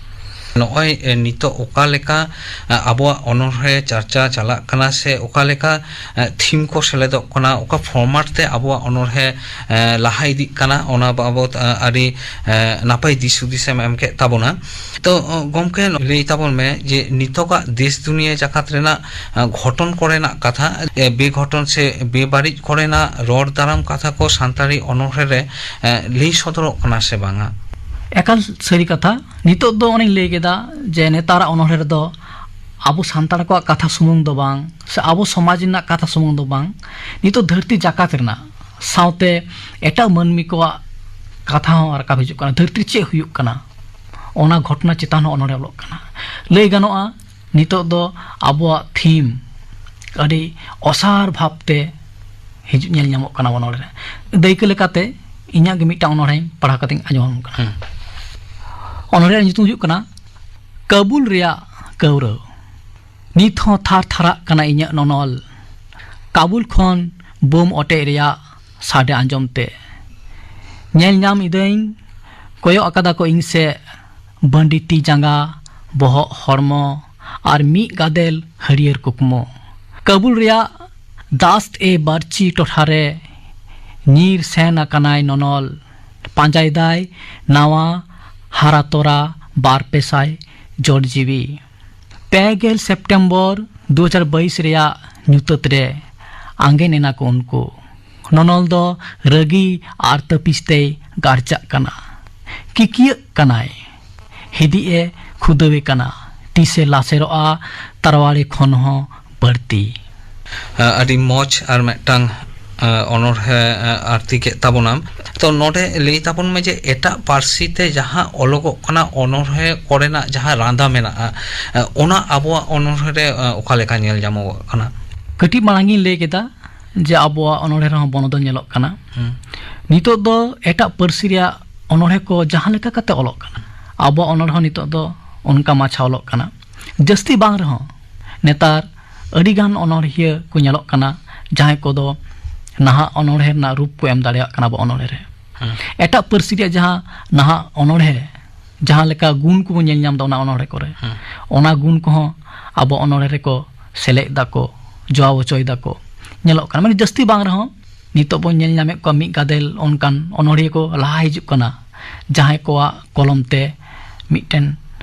ᱱᱚᱜᱼᱚᱭ, ᱮ, ᱱᱤᱛᱚᱜ ᱚᱠᱟ ᱞᱮᱠᱟ, ᱮ, ᱟᱵᱚᱣᱟᱜ ᱚᱱᱚᱬᱦᱮ ᱪᱟᱨᱪᱟ ᱪᱟᱞᱟᱜ ᱠᱟᱱᱟ ᱥᱮ ᱚᱠᱟ ᱞᱮᱠᱟ, ᱮ, ᱛᱷᱤᱢ ᱠᱚ ᱥᱮᱞᱮᱫᱚᱜ ᱠᱟᱱᱟ, ᱚᱠᱟ ᱯᱷᱚᱨᱢᱟᱴ ᱛᱮ ᱟᱵᱚᱣᱟᱜ ᱚᱱᱚᱬᱦᱮ, ᱮ, ᱞᱟᱦᱟ ᱤᱫᱤᱜ ᱠᱟᱱᱟ, ᱚᱱᱟ ᱵᱟᱵᱚᱛ, ᱮ, ᱟᱹᱰᱤ, ᱮ, ᱱᱟᱯᱟᱭ ᱫᱤᱥ ᱦᱩᱫᱤᱥ ᱮᱢ ᱮᱢ ᱠᱮᱫ ᱛᱟᱵᱚᱱᱟ᱾ ᱛᱚ, ᱚ, ᱜᱚᱢᱠᱮ, ᱞᱟᱹᱭ ᱛᱟᱵᱚᱱ ᱢᱮ ᱡᱮ ᱱᱤᱛᱚᱜᱟᱜ ᱫᱮᱥ ᱫᱩᱱᱤᱭᱟᱹ ᱡᱟᱠᱟᱛ ᱨᱮᱱᱟᱜ, ᱮ, ᱜᱷᱚᱴᱚᱱ ᱠᱚᱨᱮᱱᱟᱜ ᱠᱟᱛᱷᱟ, ᱮ, ᱵᱮᱜᱷᱚᱴᱚᱱ ᱥᱮ ᱵᱮᱵᱟᱹᱲᱤᱡ ᱠᱚᱨᱮᱱᱟᱜ ᱨᱚᱲ ᱫᱟᱨᱟᱢ ᱠᱟᱛᱷᱟ ᱠᱚ ᱥᱟᱱᱛᱟᱲᱤ ᱚᱱᱚᱬᱦᱮ ᱨᱮ, ᱮ, ᱞᱟᱹᱭ ᱥᱚᱫᱚᱨᱚᱜ ᱠᱟᱱᱟ ᱥᱮ ᱵᱟᱝᱟ? ᱮᱠᱟᱞ ᱥᱟᱹᱨᱤ ᱠᱟᱛᱷᱟ᱾ ᱱᱤᱛᱚᱜ ᱫᱚ ᱚᱱᱮᱧ ᱞᱟᱹᱭ ᱠᱮᱫᱟ ᱡᱮ ᱱᱮᱛᱟᱨᱟᱜ ᱚᱱᱚᱬᱦᱮ ᱨᱮᱫᱚ ᱟᱵᱚ ᱥᱟᱱᱛᱟᱲ ᱠᱚᱣᱟᱜ ᱠᱟᱛᱷᱟ ᱥᱩᱢᱩᱝ ᱫᱚ ᱵᱟᱝ, ᱥᱮ ᱟᱵᱚ ᱥᱚᱢᱟᱡᱽ ᱨᱮᱱᱟᱜ ᱠᱟᱛᱷᱟ ᱥᱩᱢᱩᱝ ᱫᱚ ᱵᱟᱝ, ᱱᱤᱛᱚᱜ ᱫᱷᱟᱹᱨᱛᱤ ᱡᱟᱠᱟᱛ ᱨᱮᱱᱟᱜ ᱥᱟᱶᱛᱮ ᱮᱴᱟᱜ ᱢᱟᱹᱱᱢᱤ ᱠᱚᱣᱟᱜ ᱠᱟᱛᱷᱟ ᱦᱚᱸ ᱨᱟᱠᱟᱵ ᱦᱤᱡᱩᱜ ᱠᱟᱱᱟ᱾ ᱫᱷᱟᱹᱨᱛᱤ ᱨᱮ ᱪᱮᱫ ᱦᱩᱭᱩᱜ ᱠᱟᱱᱟ, ᱚᱱᱟ ᱜᱷᱚᱴᱚᱱᱟ ᱪᱮᱛᱟᱱ ᱦᱚᱸ ᱚᱱᱚᱬᱦᱮ ᱚᱞᱚᱜ ᱠᱟᱱᱟ᱾ ᱞᱟᱹᱭ ᱜᱟᱱᱚᱜᱼᱟ, ᱱᱤᱛᱚᱜ ᱫᱚ ᱟᱵᱚᱣᱟᱜ ᱛᱷᱤᱢ ᱟᱹᱰᱤ ᱚᱥᱟᱨ ᱵᱷᱟᱵᱽᱛᱮ ᱦᱤᱡᱩᱜ, ᱧᱮᱞ ᱧᱟᱢᱚᱜ ᱠᱟᱱᱟ ᱚᱱᱚᱬᱦᱮ ᱨᱮ᱾ ᱫᱟᱹᱭᱠᱟᱹ ᱞᱮᱠᱟᱛᱮ ᱤᱧᱟᱹᱜ ᱜᱮ ᱢᱤᱫᱴᱟᱝ ᱚᱱᱚᱬᱦᱮᱧ ᱯᱟᱲᱦᱟᱣ ᱠᱟᱛᱮᱧ ᱟᱸᱡᱚᱢ ᱟᱢ ᱠᱟᱱᱟ᱾ ᱦᱩᱸ᱾ ᱚᱱᱚᱬᱦᱮ ᱨᱮᱭᱟᱜ ᱧᱩᱛᱩᱢ ᱦᱩᱭᱩᱜ ᱠᱟᱱᱟ ᱠᱟᱹᱵᱩᱞ ᱨᱮᱭᱟᱜ ᱠᱟᱹᱣᱨᱟᱹ᱾ ᱱᱤᱛ ᱦᱚᱸ ᱛᱷᱟᱨ ᱛᱷᱟᱨᱟᱜ ᱠᱟᱱᱟ ᱤᱧᱟᱹᱜ ᱱᱚᱱᱚᱞ᱾ ᱠᱟᱵᱩᱞ ᱠᱷᱚᱱ ᱵᱳᱢ ᱚᱴᱮᱡ ᱨᱮᱭᱟᱜ ᱥᱟᱰᱮ ᱟᱸᱡᱚᱢ ᱛᱮ᱾ ᱧᱮᱞ ᱧᱟᱢ ᱤᱫᱟᱹᱧ, ᱠᱚᱭᱚᱜ ᱟᱠᱟᱫᱟ ᱠᱚ ᱤᱧ ᱥᱮᱫ, ᱵᱟᱺᱰᱤ ᱛᱤ ᱡᱟᱸᱜᱟ, ᱵᱚᱦᱚᱜ ᱦᱚᱲᱢᱚ ᱟᱨ ᱢᱤᱫ ᱜᱟᱫᱮᱞ ᱦᱟᱹᱨᱭᱟᱹᱲ ᱠᱩᱠᱢᱩ᱾ ᱠᱟᱵᱩᱞ ᱨᱮᱭᱟᱜ ᱫᱟᱥᱛ ᱮ ᱵᱟᱨᱪᱤ ᱴᱚᱴᱷᱟ ᱨᱮ ᱧᱤᱨ ᱥᱮᱱ ᱟᱠᱟᱱᱟᱭ ᱱᱚᱱᱚᱞ᱾ ᱯᱟᱸᱡᱟᱭᱮᱫᱟᱭ ᱱᱟᱣᱟ ᱦᱟᱨᱟ ᱛᱚᱨᱟ ᱵᱟᱨ ᱯᱮ ᱥᱟᱭ ᱡᱳᱴ ᱡᱤᱣᱤ᱾ ᱯᱮ ᱜᱮᱞ ᱥᱮᱯᱴᱮᱢᱵᱚᱨ ᱫᱩ ᱦᱟᱡᱟᱨ ᱵᱟᱭᱤᱥ ᱨᱮᱭᱟᱜ ᱧᱩᱛᱟᱹᱛ ᱨᱮ ᱟᱸᱜᱮᱱ ᱮᱱᱟ ᱠᱚ ᱩᱱᱠᱩ᱾ ᱱᱚᱱᱚᱞ ᱫᱚ ᱨᱟᱹᱜᱤ ᱟᱨ ᱛᱟᱹᱯᱤᱥ ᱛᱮᱭ ᱜᱟᱨᱪᱟᱜ ᱠᱟᱱᱟ᱾ ᱠᱤᱠᱤᱭᱟᱹᱜ ᱠᱟᱱᱟᱭ᱾ ᱦᱤᱫᱤᱡ ᱮ ᱠᱷᱩᱫᱟᱹᱣᱮ ᱠᱟᱱᱟ᱾ ᱛᱤᱥᱮ ᱞᱟᱥᱮᱨᱚᱜᱼᱟ ᱛᱟᱨᱣᱟᱲᱤ ᱠᱷᱚᱱ ᱦᱚᱸ ᱵᱟᱹᱲᱛᱤ᱾ ᱟᱹᱰᱤ ᱢᱚᱡᱽ ᱟᱨ ᱢᱤᱫᱴᱟᱝ, ᱟ, ᱚᱱᱚᱬᱦᱮ, ᱟ, ᱟᱨᱛᱤ ᱠᱮᱫ ᱛᱟᱵᱚᱱᱟᱢ᱾ ᱛᱚ, ᱱᱚᱰᱮ ᱞᱟᱹᱭ ᱛᱟᱵᱚᱱ ᱢᱮ ᱡᱮ ᱮᱴᱟᱜ ᱯᱟᱹᱨᱥᱤ ᱛᱮ ᱡᱟᱦᱟᱸ ᱚᱞᱚᱜᱚᱜ ᱠᱟᱱᱟ, ᱚᱱᱚᱬᱦᱮ ᱠᱚᱨᱮᱱᱟᱜ ᱡᱟᱦᱟᱸ ᱨᱟᱸᱫᱟ ᱢᱮᱱᱟᱜᱼᱟ, ᱟ, ᱚᱱᱟ ᱟᱵᱚᱣᱟᱜ ᱚᱱᱚᱬᱦᱮ ᱨᱮ, ᱟ, ᱚᱠᱟ ᱞᱮᱠᱟ ᱧᱮᱞ ᱧᱟᱢᱚᱜᱚᱜ ᱠᱟᱱᱟ? ᱠᱟᱹᱴᱤᱡ ᱢᱟᱲᱟᱝ ᱤᱧ ᱞᱟᱹᱭ ᱠᱮᱫᱟ ᱡᱮ ᱟᱵᱚᱣᱟᱜ ᱚᱱᱚᱬᱦᱮ ᱨᱮᱦᱚᱸ ᱵᱚᱱᱚᱫᱚᱞ ᱧᱮᱞᱚᱜ ᱠᱟᱱᱟ᱾ ᱦᱩᱸ᱾ ᱱᱤᱛᱚᱜ ᱫᱚ ᱮᱴᱟᱜ ᱯᱟᱹᱨᱥᱤ ᱨᱮᱭᱟᱜ ᱚᱱᱚᱬᱦᱮ ᱠᱚ ᱡᱟᱦᱟᱸ ᱞᱮᱠᱟ ᱠᱟᱛᱮ ᱚᱞᱚᱜ ᱠᱟᱱᱟ, ᱟᱵᱚᱣᱟᱜ ᱚᱱᱚᱬᱦᱮ ᱦᱚᱸ ᱱᱤᱛᱚᱜ ᱫᱚ ᱚᱱᱠᱟ ᱢᱟᱪᱷᱟ ᱚᱞᱚᱜ ᱠᱟᱱᱟ᱾ ᱡᱟᱹᱥᱛᱤ ᱵᱟᱝ ᱨᱮᱦᱚᱸ, ᱱᱮᱛᱟᱨ ᱟᱹᱰᱤ ᱜᱟᱱ ᱚᱱᱚᱬᱦᱤᱭᱟᱹ ᱠᱚ ᱧᱮᱞᱚᱜ ᱠᱟᱱᱟ, ᱡᱟᱦᱟᱸᱭ ᱠᱚᱫᱚ ᱱᱟᱦᱟᱜ ᱚᱱᱚᱬᱦᱮ ᱨᱮᱱᱟᱜ ᱨᱩᱯ ᱠᱚ ᱮᱢ ᱫᱟᱲᱮᱭᱟᱜ ᱠᱟᱱᱟ ᱟᱵᱚ ᱚᱱᱚᱬᱦᱮ ᱨᱮ᱾ ᱦᱮᱸ᱾ ᱮᱴᱟᱜ ᱯᱟᱹᱨᱥᱤ ᱨᱮᱭᱟᱜ ᱡᱟᱦᱟᱸ ᱱᱟᱦᱟᱜ ᱚᱱᱚᱬᱦᱮ, ᱡᱟᱦᱟᱸ ᱞᱮᱠᱟ ᱜᱩᱱ ᱠᱚᱵᱚᱱ ᱧᱮᱞ ᱧᱟᱢ ᱮᱫᱟ ᱚᱱᱟ ᱚᱱᱚᱬᱦᱮ ᱠᱚᱨᱮ, ᱦᱮᱸ᱾ ᱚᱱᱟ ᱜᱩᱱ ᱠᱚᱦᱚᱸ ᱟᱵᱚ ᱚᱱᱚᱬᱦᱮ ᱨᱮᱠᱚ ᱥᱮᱞᱮᱫ ᱫᱟᱠᱚ, ᱡᱚᱣᱟᱣ ᱦᱚᱪᱚᱭ ᱫᱟᱠᱚ, ᱧᱮᱞᱚᱜ ᱠᱟᱱᱟ᱾ ᱢᱟᱱᱮ, ᱡᱟᱹᱥᱛᱤ ᱵᱟᱝ ᱨᱮᱦᱚᱸ, ᱱᱤᱛᱚᱜ ᱵᱚᱱ ᱧᱮᱞ ᱧᱟᱢᱮᱫ ᱠᱚᱣᱟ ᱢᱤᱫ ᱜᱟᱫᱮᱞ ᱚᱱᱠᱟᱱ ᱚᱱᱚᱬᱦᱤᱭᱟᱹ ᱠᱚ ᱞᱟᱦᱟ ᱦᱤᱡᱩᱜ ᱠᱟᱱᱟ, ᱡᱟᱦᱟᱸᱭ ᱠᱚᱣᱟᱜ ᱠᱚᱞᱚᱢ ᱛᱮ ᱢᱤᱫᱴᱮᱱ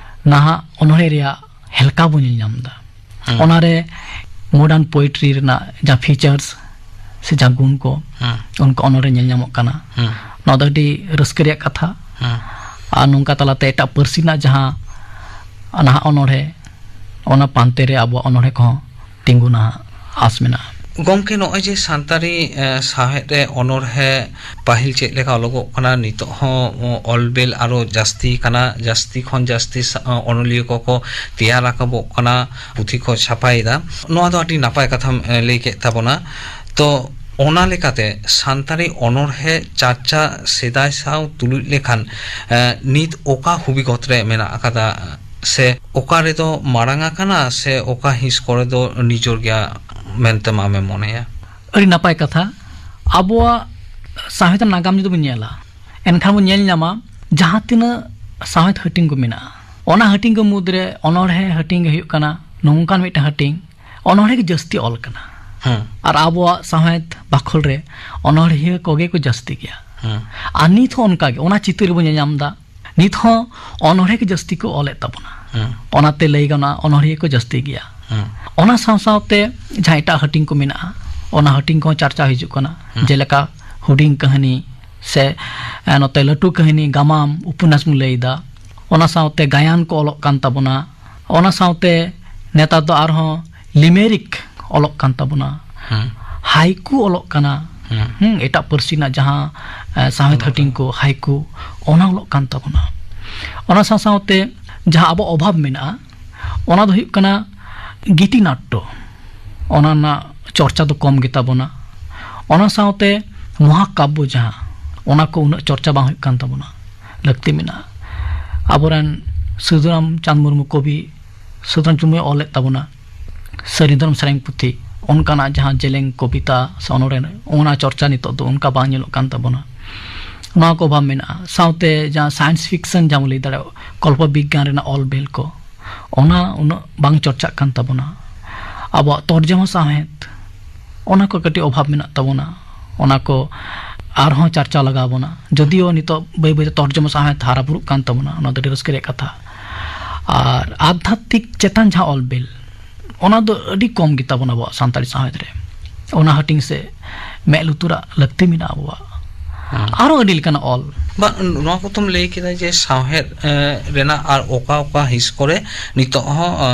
ᱱᱟᱦᱟᱜ ᱚᱱᱚᱬᱦᱮ ᱨᱮᱭᱟᱜ ᱦᱮᱞᱠᱟᱣ ᱵᱚᱱ ᱧᱮᱞ ᱧᱟᱢ ᱮᱫᱟ᱾ ᱦᱮᱸ᱾ ᱚᱱᱟᱨᱮ modern poetry ᱨᱮᱱᱟᱜ ᱡᱟᱦᱟᱸ features ᱥᱮ ᱡᱟᱦᱟᱸ ᱜᱩᱱ ᱠᱚ, ᱦᱮᱸ᱾ ᱚᱱᱠᱟ ᱚᱱᱚᱬᱦᱮ ᱧᱮᱞ ᱧᱟᱢᱚᱜ ᱠᱟᱱᱟ᱾ ᱦᱮᱸ᱾ ᱱᱚᱣᱟ ᱫᱚ ᱟᱹᱰᱤ ᱨᱟᱹᱥᱠᱟᱹ ᱨᱮᱭᱟᱜ ᱠᱟᱛᱷᱟ᱾ ᱦᱮᱸ᱾ ᱟᱨ ᱱᱚᱝᱠᱟ ᱛᱟᱞᱟᱛᱮ ᱮᱴᱟᱜ ᱯᱟᱹᱨᱥᱤ ᱨᱮᱱᱟᱜ ᱡᱟᱦᱟᱸ ᱱᱟᱦᱟᱜ ᱚᱱᱚᱬᱦᱮ, ᱚᱱᱟ ᱯᱟᱱᱛᱮ ᱨᱮ ᱟᱵᱚᱣᱟᱜ ᱚᱱᱚᱬᱦᱮ ᱠᱚᱦᱚᱸ ᱛᱤᱸᱜᱩᱱᱟ ᱦᱟᱸᱜ, ᱟᱥ ᱢᱮᱱᱟᱜᱼᱟ᱾ ᱜᱚᱢᱠᱮ, ᱱᱚᱜᱼᱚᱭ ᱡᱮ ᱥᱟᱱᱛᱟᱲᱤ ᱮ, ᱥᱟᱶᱦᱮᱫ ᱨᱮ ᱚᱱᱚᱬᱦᱮ ᱯᱟᱹᱦᱤᱞ ᱪᱮᱫ ᱞᱮᱠᱟ ᱚᱞᱚᱜᱚᱜ ᱠᱟᱱᱟ, ᱱᱤᱛᱚᱜ ᱦᱚᱸ ᱚᱞ ᱵᱮᱞ ᱟᱨᱚ ᱡᱟᱹᱥᱛᱤ ᱠᱟᱱᱟ, ᱡᱟᱹᱥᱛᱤ ᱠᱷᱚᱱ ᱡᱟᱹᱥᱛᱤ ᱥᱟ- ᱚᱱᱚᱞᱤᱭᱟᱹ ᱠᱚᱠᱚ ᱛᱮᱭᱟᱨ ᱨᱟᱠᱟᱵᱚᱜ ᱠᱟᱱᱟ, ᱯᱩᱛᱷᱤ ᱠᱚ ᱪᱷᱟᱯᱟᱭᱮᱫᱟ᱾ ᱱᱚᱣᱟ ᱫᱚ ᱟᱹᱰᱤ ᱱᱟᱯᱟᱭ ᱠᱟᱛᱷᱟᱢ ᱮ, ᱞᱟᱹᱭ ᱠᱮᱫ ᱛᱟᱵᱚᱱᱟ᱾ ᱛᱚ, ᱚᱱᱟ ᱞᱮᱠᱟᱛᱮ ᱥᱟᱱᱛᱟᱲᱤ ᱚᱱᱚᱬᱦᱮ ᱪᱟᱨᱪᱟ ᱥᱮᱫᱟᱭ ᱥᱟᱶ ᱛᱩᱞᱩᱡ ᱞᱮᱠᱷᱟᱱ ᱮ, ᱱᱤᱛ ᱚᱠᱟ ᱦᱩᱵᱤᱜᱚᱛ ᱨᱮ ᱢᱮᱱᱟᱜ ᱟᱠᱟᱫᱟ, ᱥᱮ ᱚᱠᱟ ᱨᱮᱫᱚ ᱢᱟᱲᱟᱝ ᱟᱠᱟᱱᱟ, ᱥᱮ ᱚᱠᱟ ᱦᱤᱸᱥ ᱠᱚᱨᱮ ᱫᱚ ᱱᱤᱡᱚᱨ ᱜᱮᱭᱟ ᱢᱮᱱᱛᱮᱢ ᱟᱢᱮᱢ ᱢᱚᱱᱮᱭᱟ? ᱟᱹᱰᱤ ᱱᱟᱯᱟᱭ ᱠᱟᱛᱷᱟ᱾ ᱟᱵᱚᱣᱟᱜ ᱥᱟᱶᱦᱮᱫ ᱨᱮᱱᱟᱜ ᱱᱟᱜᱟᱢ ᱡᱩᱫᱤ ᱵᱚᱱ ᱧᱮᱞᱟ, ᱮᱱᱠᱷᱟᱱ ᱵᱚᱱ ᱧᱮᱞ ᱧᱟᱢᱟ ᱡᱟᱦᱟᱸ ᱛᱤᱱᱟᱹᱜ ᱥᱟᱶᱦᱮᱫ ᱦᱟᱹᱴᱤᱧ ᱠᱚ ᱢᱮᱱᱟᱜᱼᱟ, ᱚᱱᱟ ᱦᱟᱹᱴᱤᱧ ᱠᱚ ᱢᱩᱫᱽᱨᱮ ᱚᱱᱚᱬᱦᱮ ᱦᱟᱹᱴᱤᱧ ᱜᱮ ᱦᱩᱭᱩᱜ ᱠᱟᱱᱟ ᱱᱚᱝᱠᱟᱱ ᱢᱤᱫᱴᱟᱝ ᱦᱟᱹᱴᱤᱧ, ᱚᱱᱚᱬᱦᱮ ᱜᱮ ᱡᱟᱹᱥᱛᱤ ᱚᱞ ᱠᱟᱱᱟ᱾ ᱦᱮᱸ᱾ ᱟᱨ ᱟᱵᱚᱣᱟᱜ ᱥᱟᱶᱦᱮᱫ ᱵᱟᱠᱷᱳᱞ ᱨᱮ ᱚᱱᱚᱬᱦᱤᱭᱟᱹ ᱠᱚᱜᱮ ᱠᱚ ᱡᱟᱹᱥᱛᱤ ᱜᱮᱭᱟ᱾ ᱦᱮᱸ᱾ ᱟᱨ ᱱᱤᱛ ᱦᱚᱸ ᱚᱱᱠᱟ ᱜᱮ, ᱚᱱᱟ ᱪᱤᱛᱟᱹᱨ ᱨᱮᱵᱚᱱ ᱧᱮᱞ ᱧᱟᱢ ᱮᱫᱟ, ᱱᱤᱛ ᱦᱚᱸ ᱚᱱᱚᱬᱦᱮ ᱜᱮ ᱡᱟᱹᱥᱛᱤ ᱠᱚ ᱚᱞᱮᱫ ᱛᱟᱵᱚᱱᱟ᱾ ᱦᱮᱸ᱾ ᱚᱱᱟᱛᱮ ᱞᱟᱹᱭ ᱜᱟᱱᱚᱜᱼᱟ, ᱚᱱᱚᱬᱦᱤᱭᱟᱹ ᱠᱚ ᱡᱟᱹᱥᱛᱤ ᱜᱮᱭᱟ᱾ ᱦᱮᱸ᱾ ᱚᱱᱟ ᱥᱟᱶ ᱥᱟᱶᱛᱮ ᱡᱟᱦᱟᱸ ᱮᱴᱟᱜ ᱦᱟᱹᱴᱤᱧ ᱠᱚ ᱢᱮᱱᱟᱜᱼᱟ, ᱚᱱᱟ ᱦᱟᱹᱴᱤᱧ ᱠᱚᱦᱚᱸ ᱪᱟᱨᱪᱟ ᱦᱤᱡᱩᱜ ᱠᱟᱱᱟ᱾ ᱦᱮᱸ᱾ ᱡᱮᱞᱮᱠᱟ ᱦᱩᱰᱤᱧ ᱠᱟᱹᱦᱱᱤ ᱥᱮ, ᱮ, ᱱᱚᱛᱮ ᱞᱟᱹᱴᱩ ᱠᱟᱹᱦᱱᱤ, ᱜᱟᱢᱟᱢ, ᱩᱯᱚᱱᱱᱟᱥ ᱵᱚᱱ ᱞᱟᱹᱭ ᱮᱫᱟ᱾ ᱚᱱᱟ ᱥᱟᱶᱛᱮ ᱜᱟᱭᱟᱱ ᱠᱚ ᱚᱞᱚᱜ ᱠᱟᱱ ᱛᱟᱵᱚᱱᱟ᱾ ᱚᱱᱟ ᱥᱟᱶᱛᱮ ᱱᱮᱛᱟᱨ ᱫᱚ ᱟᱨᱦᱚᱸ ᱞᱤᱢᱮᱨᱤᱠ ᱚᱞᱚᱜ ᱠᱟᱱ ᱛᱟᱵᱚᱱᱟ, ᱦᱮᱸ᱾ ᱦᱟᱭᱠᱩ ᱚᱞᱚᱜ ᱠᱟᱱᱟ, ᱦᱮᱸ᱾ ᱦᱩᱸ, ᱮᱴᱟᱜ ᱯᱟᱹᱨᱥᱤ ᱨᱮᱱᱟᱜ ᱡᱟᱦᱟᱸ, ᱮ, ᱥᱟᱶᱦᱮᱫ ᱚᱞᱚᱜ ᱦᱟᱹᱴᱤᱧ ᱠᱟᱱᱟ᱾ ᱠᱚ, ᱦᱟᱭᱠᱩ, ᱚᱱᱟ ᱚᱞᱚᱜ ᱠᱟᱱ ᱛᱟᱵᱚᱱᱟ᱾ ᱚᱱᱟ ᱥᱟᱶ ᱥᱟᱶᱛᱮ ᱡᱟᱦᱟᱸ ᱟᱵᱚ ᱚᱵᱷᱟᱵᱽ ᱢᱮᱱᱟᱜᱼᱟ, ᱚᱱᱟ ᱫᱚ ᱦᱩᱭᱩᱜ ᱠᱟᱱᱟ ᱜᱤᱛᱤ ᱱᱟᱴᱴᱚ, ᱚᱱᱟ ᱨᱮᱱᱟᱜ ᱪᱚᱨᱪᱟ ᱫᱚ ᱠᱚᱢ ᱜᱮᱛᱟ ᱵᱚᱱᱟ᱾ ᱚᱱᱟ ᱥᱟᱶᱛᱮ ᱢᱚᱦᱟᱠᱟᱵᱽᱵᱚ ᱡᱟᱦᱟᱸ, ᱚᱱᱟ ᱠᱚ ᱩᱱᱟᱹᱜ ᱪᱚᱨᱪᱟ ᱵᱟᱝ ᱦᱩᱭᱩᱜ ᱠᱟᱱ ᱛᱟᱵᱚᱱᱟ, ᱞᱟᱹᱠᱛᱤ ᱢᱮᱱᱟᱜᱼᱟ᱾ ᱟᱵᱚᱨᱮᱱ ᱥᱟᱹᱫᱷᱩᱨᱟᱢ ᱪᱟᱸᱫᱽ ᱢᱩᱨᱢᱩ ᱠᱚᱵᱤ, ᱥᱟᱹᱫᱷᱩᱨᱟᱢ ᱪᱟᱸᱫᱽ ᱢᱩᱨᱢᱩᱭ ᱚᱞᱮᱫ ᱛᱟᱵᱚᱱᱟ ᱥᱟᱹᱨᱤ ᱫᱷᱚᱨᱚᱢ ᱥᱮᱨᱮᱧ ᱯᱩᱛᱷᱤ, ᱚᱱᱠᱟᱱᱟᱜ ᱡᱟᱦᱟᱸ ᱡᱮᱞᱮᱧ ᱠᱚᱵᱤᱛᱟ ᱥᱮ ᱚᱱᱚᱬᱦᱮ, ᱚᱱᱟ ᱪᱚᱨᱪᱟ ᱱᱤᱛᱚᱜ ᱫᱚ ᱚᱱᱠᱟ ᱵᱟᱝ ᱧᱮᱞᱚᱜ ᱠᱟᱱ ᱛᱟᱵᱚᱱᱟ᱾ ᱱᱚᱣᱟ ᱠᱚ ᱚᱵᱷᱟᱵᱽ ᱢᱮᱱᱟᱜᱼᱟ᱾ ᱥᱟᱶᱛᱮ ᱡᱟᱦᱟᱸ ᱥᱟᱭᱮᱱᱥ ᱯᱷᱤᱠᱥᱚᱱ, ᱡᱟᱦᱟᱸ ᱵᱚᱱ ᱞᱟᱹᱭ ᱫᱟᱲᱮᱭᱟᱜᱼᱟ, ᱠᱚᱞᱯᱚ ᱵᱤᱜᱽᱜᱟᱱ ᱨᱮᱱᱟᱜ ᱚᱞ ᱵᱮᱞ ᱠᱚ, ᱚᱱᱟ ᱩᱱᱟᱹᱜ ᱵᱟᱝ ᱪᱚᱨᱪᱟᱜ ᱠᱟᱱ ᱛᱟᱵᱚᱱᱟ᱾ ᱟᱵᱚᱣᱟᱜ ᱛᱚᱨᱡᱚᱢᱟ ᱥᱟᱶᱦᱮᱫ, ᱚᱱᱟ ᱠᱚ ᱠᱟᱹᱴᱤᱡ ᱚᱵᱷᱟᱵᱽ ᱢᱮᱱᱟᱜ ᱛᱟᱵᱚᱱᱟ᱾ ᱚᱱᱟ ᱠᱚ ᱟᱨᱦᱚᱸ ᱪᱟᱨᱪᱟ ᱞᱟᱜᱟᱣ ᱵᱚᱱᱟ᱾ ᱡᱚᱫᱤᱭᱳ ᱱᱤᱛᱚᱜ ᱵᱟᱹᱭ ᱵᱟᱹᱭᱛᱮ ᱛᱚᱨᱡᱚᱢᱟ ᱥᱟᱶᱦᱮᱫ ᱦᱟᱨᱟ ᱵᱩᱨᱩᱜ ᱠᱟᱱ ᱛᱟᱵᱚᱱᱟ, ᱚᱱᱟ ᱫᱚ ᱟᱹᱰᱤ ᱨᱟᱹᱥᱠᱟᱹ ᱨᱮᱭᱟᱜ ᱠᱟᱛᱷᱟ᱾ ᱟᱨ ᱟᱫᱷᱟᱛᱢᱤᱠ ᱪᱮᱛᱟᱱ ᱡᱟᱦᱟᱸ ᱚᱞ ᱵᱮᱞ, ᱚᱱᱟ ᱫᱚ ᱟᱹᱰᱤ ᱠᱚᱢ ᱜᱮᱛᱟ ᱵᱚᱱᱟ ᱟᱵᱚᱣᱟᱜ ᱥᱟᱱᱛᱟᱲᱤ ᱥᱟᱶᱦᱮᱫ ᱨᱮ᱾ ᱚᱱᱟ ᱦᱟᱹᱴᱤᱧ ᱥᱮ ᱢᱮᱫ ᱞᱩᱛᱩᱨᱟᱜ ᱞᱟᱹᱠᱛᱤ ᱢᱮᱱᱟᱜᱼᱟ ᱟᱵᱚᱣᱟᱜ᱾ ᱦᱮᱸ᱾ ᱟᱨᱚ ᱟᱹᱰᱤ ᱞᱮᱠᱟᱱᱟᱜ ᱚᱞ᱾ ᱵᱟ, ᱱᱚᱣᱟ ᱠᱚᱛᱚᱢ ᱞᱟᱹᱭ ᱠᱮᱫᱟ ᱡᱮ ᱥᱟᱶᱦᱮᱫ, ᱮ, ᱨᱮᱱᱟᱜ ᱟᱨ ᱚᱠᱟ ᱚᱠᱟ ᱦᱤᱸᱥ ᱠᱚᱨᱮ ᱱᱤᱛᱚᱜ ᱦᱚᱸ, ᱮ,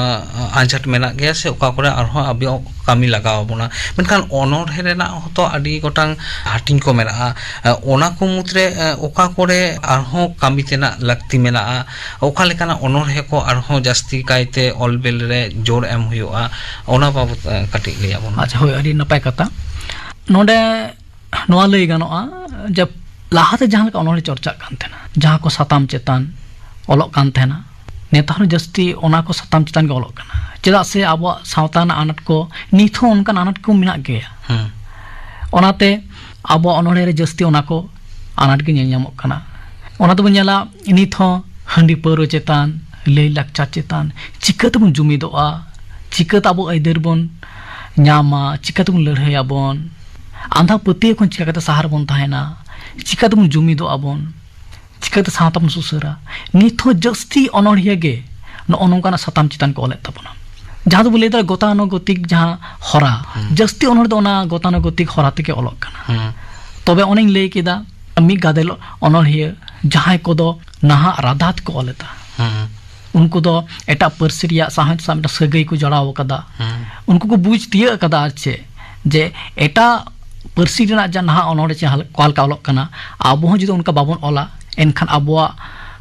ᱟᱸᱡᱷᱟᱴ ᱢᱮᱱᱟᱜ ᱜᱮᱭᱟ ᱥᱮ ᱚᱠᱟ ᱠᱚᱨᱮ ᱟᱨᱦᱚᱸ ᱟᱵᱚ ᱠᱟᱹᱢᱤ ᱞᱟᱜᱟᱣ ᱟᱵᱚᱱᱟ᱾ ᱢᱮᱱᱠᱷᱟᱱ ᱚᱱᱚᱬᱦᱮ ᱨᱮᱱᱟᱜ ᱦᱚᱸᱛᱚ ᱟᱹᱰᱤ ᱜᱚᱴᱟᱝ ᱦᱟᱹᱴᱤᱧ ᱠᱚ ᱢᱮᱱᱟᱜᱼᱟ᱾ ᱮ, ᱚᱱᱟ ᱠᱚ ᱢᱩᱫᱽᱨᱮ, ᱮ, ᱚᱠᱟ ᱠᱚᱨᱮ ᱟᱨᱦᱚᱸ ᱠᱟᱹᱢᱤ ᱛᱮᱱᱟᱜ ᱞᱟᱹᱠᱛᱤ ᱢᱮᱱᱟᱜᱼᱟ? ᱚᱠᱟ ᱞᱮᱠᱟᱱᱟᱜ ᱚᱱᱚᱬᱦᱮ ᱠᱚ ᱟᱨᱦᱚᱸ ᱡᱟᱹᱥᱛᱤ ᱠᱟᱭᱛᱮ ᱚᱞ ᱵᱮᱞ ᱨᱮ ᱡᱳᱨ ᱮᱢ ᱦᱩᱭᱩᱜᱼᱟ? ᱚᱱᱟ ᱵᱟᱵᱚᱛ, ᱮ, ᱠᱟᱹᱴᱤᱡ ᱞᱟᱹᱭ ᱟᱵᱚᱱ ᱢᱮ᱾ ᱟᱪᱪᱷᱟ, ᱦᱳᱭ, ᱟᱹᱰᱤ ᱱᱟᱯᱟᱭ ᱠᱟᱛᱷᱟ᱾ ᱱᱚᱰᱮ ᱱᱚᱣᱟ ᱞᱟᱹᱭ ᱜᱟᱱᱚᱜᱼᱟ ᱡᱮ ᱞᱟᱦᱟᱛᱮ ᱡᱟᱦᱟᱸ ᱞᱮᱠᱟ ᱚᱱᱚᱬᱦᱮ ᱪᱚᱨᱪᱟᱜ ᱠᱟᱱ ᱛᱟᱦᱮᱱᱟ, ᱡᱟᱦᱟᱸ ᱠᱚ ᱥᱟᱛᱟᱢ ᱪᱮᱛᱟᱱ ᱚᱞᱚᱜ ᱠᱟᱱ ᱛᱟᱦᱮᱱᱟ, ᱱᱮᱛᱟᱨ ᱦᱚᱸ ᱡᱟᱹᱥᱛᱤ ᱚᱱᱟ ᱠᱚ ᱥᱟᱛᱟᱢ ᱪᱮᱛᱟᱱ ᱜᱮ ᱚᱞᱚᱜ ᱠᱟᱱᱟ᱾ ᱪᱮᱫᱟᱜ ᱥᱮ ᱟᱵᱚᱣᱟᱜ ᱥᱟᱶᱛᱟ ᱨᱮᱱᱟᱜ ᱟᱱᱟᱴ ᱠᱚ ᱱᱤᱛ ᱦᱚᱸ ᱚᱱᱠᱟᱱ ᱟᱱᱟᱴ ᱠᱚ ᱢᱮᱱᱟᱜ ᱜᱮᱭᱟ᱾ ᱦᱮᱸ᱾ ᱚᱱᱟᱛᱮ ᱟᱵᱚᱣᱟᱜ ᱚᱱᱚᱬᱦᱮ ᱨᱮ ᱡᱟᱹᱥᱛᱤ ᱚᱱᱟ ᱠᱚ ᱟᱱᱟᱴ ᱜᱮ ᱧᱮᱞ ᱧᱟᱢᱚᱜ ᱠᱟᱱᱟ᱾ ᱚᱱᱟ ᱛᱮᱵᱚᱱ ᱧᱮᱞᱟ ᱱᱤᱛ ᱦᱚᱸ ᱦᱟᱺᱰᱤ ᱯᱟᱹᱣᱨᱟᱹ ᱪᱮᱛᱟᱱ, ᱞᱟᱹᱭ ᱞᱟᱠᱪᱟᱨ ᱪᱮᱛᱟᱱ ᱪᱤᱠᱟᱹ ᱛᱮᱵᱚᱱ ᱡᱩᱢᱤᱫᱚᱜᱼᱟ, ᱪᱤᱠᱟᱹᱛᱮ ᱟᱵᱚ ᱟᱹᱭᱫᱟᱹᱨ ᱵᱚᱱ ᱧᱟᱢᱟ, ᱪᱤᱠᱟᱹ ᱛᱮᱵᱚᱱ ᱞᱟᱹᱲᱦᱟᱹᱭᱟᱵᱚᱱ, ᱟᱸᱫᱷᱟ ᱯᱟᱹᱛᱭᱟᱹᱣ ᱠᱷᱚᱱ ᱪᱤᱠᱟᱹ ᱠᱟᱛᱮ ᱥᱟᱦᱟ ᱨᱮᱵᱚᱱ ᱛᱟᱦᱮᱱᱟ, ᱪᱤᱠᱟᱹ ᱛᱮᱵᱚᱱ ᱡᱩᱢᱤᱫᱚᱜᱼᱟ ᱵᱚᱱ, ᱪᱤᱠᱟᱹᱛᱮ ᱥᱟᱶᱛᱟ ᱵᱚᱱ ᱥᱩᱥᱟᱹᱨᱟ, ᱱᱤᱛ ᱦᱚᱸ ᱡᱟᱹᱥᱛᱤ ᱚᱱᱚᱬᱦᱤᱭᱟᱹ ᱜᱮ ᱱᱚᱜᱼᱚ ᱱᱚᱝᱠᱟᱱᱟᱜ ᱥᱟᱛᱟᱢ ᱪᱮᱛᱟᱱ ᱠᱚ ᱚᱞᱮᱫ ᱛᱟᱵᱚᱱᱟ᱾ ᱡᱟᱦᱟᱸ ᱫᱚᱵᱚ ᱞᱟᱹᱭ ᱫᱟ ᱜᱚᱛᱟᱱᱩᱜᱚᱛᱤᱠ ᱡᱟᱦᱟᱸ ᱦᱚᱨᱟ, ᱦᱩᱸ᱾ ᱡᱟᱹᱥᱛᱤ ᱚᱱᱚᱬᱦᱮ ᱫᱚ ᱚᱱᱟ ᱜᱚᱛᱟᱱᱩᱜᱚᱛᱤᱠ ᱦᱚᱨᱟ ᱛᱮᱜᱮ ᱚᱞᱚᱜ ᱠᱟᱱᱟ᱾ ᱦᱩᱸ᱾ ᱛᱚᱵᱮ ᱚᱱᱮᱧ ᱞᱟᱹᱭ ᱠᱮᱫᱟ, ᱢᱤᱫ ᱜᱟᱫᱮᱞ ᱚᱱᱚᱬᱦᱤᱭᱟᱹ ᱡᱟᱦᱟᱸᱭ ᱠᱚᱫᱚ ᱱᱟᱦᱟᱜ ᱨᱟᱫᱷᱟ ᱛᱮᱠᱚ ᱚᱞᱮᱫᱟ, ᱦᱩᱸ᱾ ᱩᱱᱠᱩ ᱫᱚ ᱮᱴᱟᱜ ᱯᱟᱹᱨᱥᱤ ᱨᱮᱭᱟᱜ ᱥᱟᱶᱦᱮᱫ ᱥᱟᱶ ᱢᱤᱫᱴᱟᱝ ᱥᱟᱹᱜᱟᱹᱭ ᱠᱚ ᱡᱚᱲᱟᱣ ᱟᱠᱟᱫᱟ᱾ ᱦᱩᱸ᱾ ᱩᱱᱠᱩ ᱠᱚ ᱵᱩᱡᱽ ᱛᱤᱭᱟᱹᱜ ᱟᱠᱟᱫᱟ ᱟᱨ ᱪᱮᱫ, ᱡᱮ ᱮᱴᱟᱜ ᱯᱟᱹᱨᱥᱤ ᱨᱮᱱᱟᱜ ᱡᱟᱦᱟᱸ ᱱᱟᱦᱟᱜ ᱚᱱᱚᱬᱦᱮ ᱡᱟᱦᱟᱸ ᱚᱠᱟ ᱞᱮᱠᱟ ᱚᱞᱚᱜ ᱠᱟᱱᱟ, ᱟᱵᱚ ᱦᱚᱸ ᱡᱩᱫᱤ ᱚᱱᱠᱟ ᱵᱟᱵᱚᱱ ᱚᱞᱟ, ᱮᱱᱠᱷᱟᱱ ᱟᱵᱚᱣᱟᱜ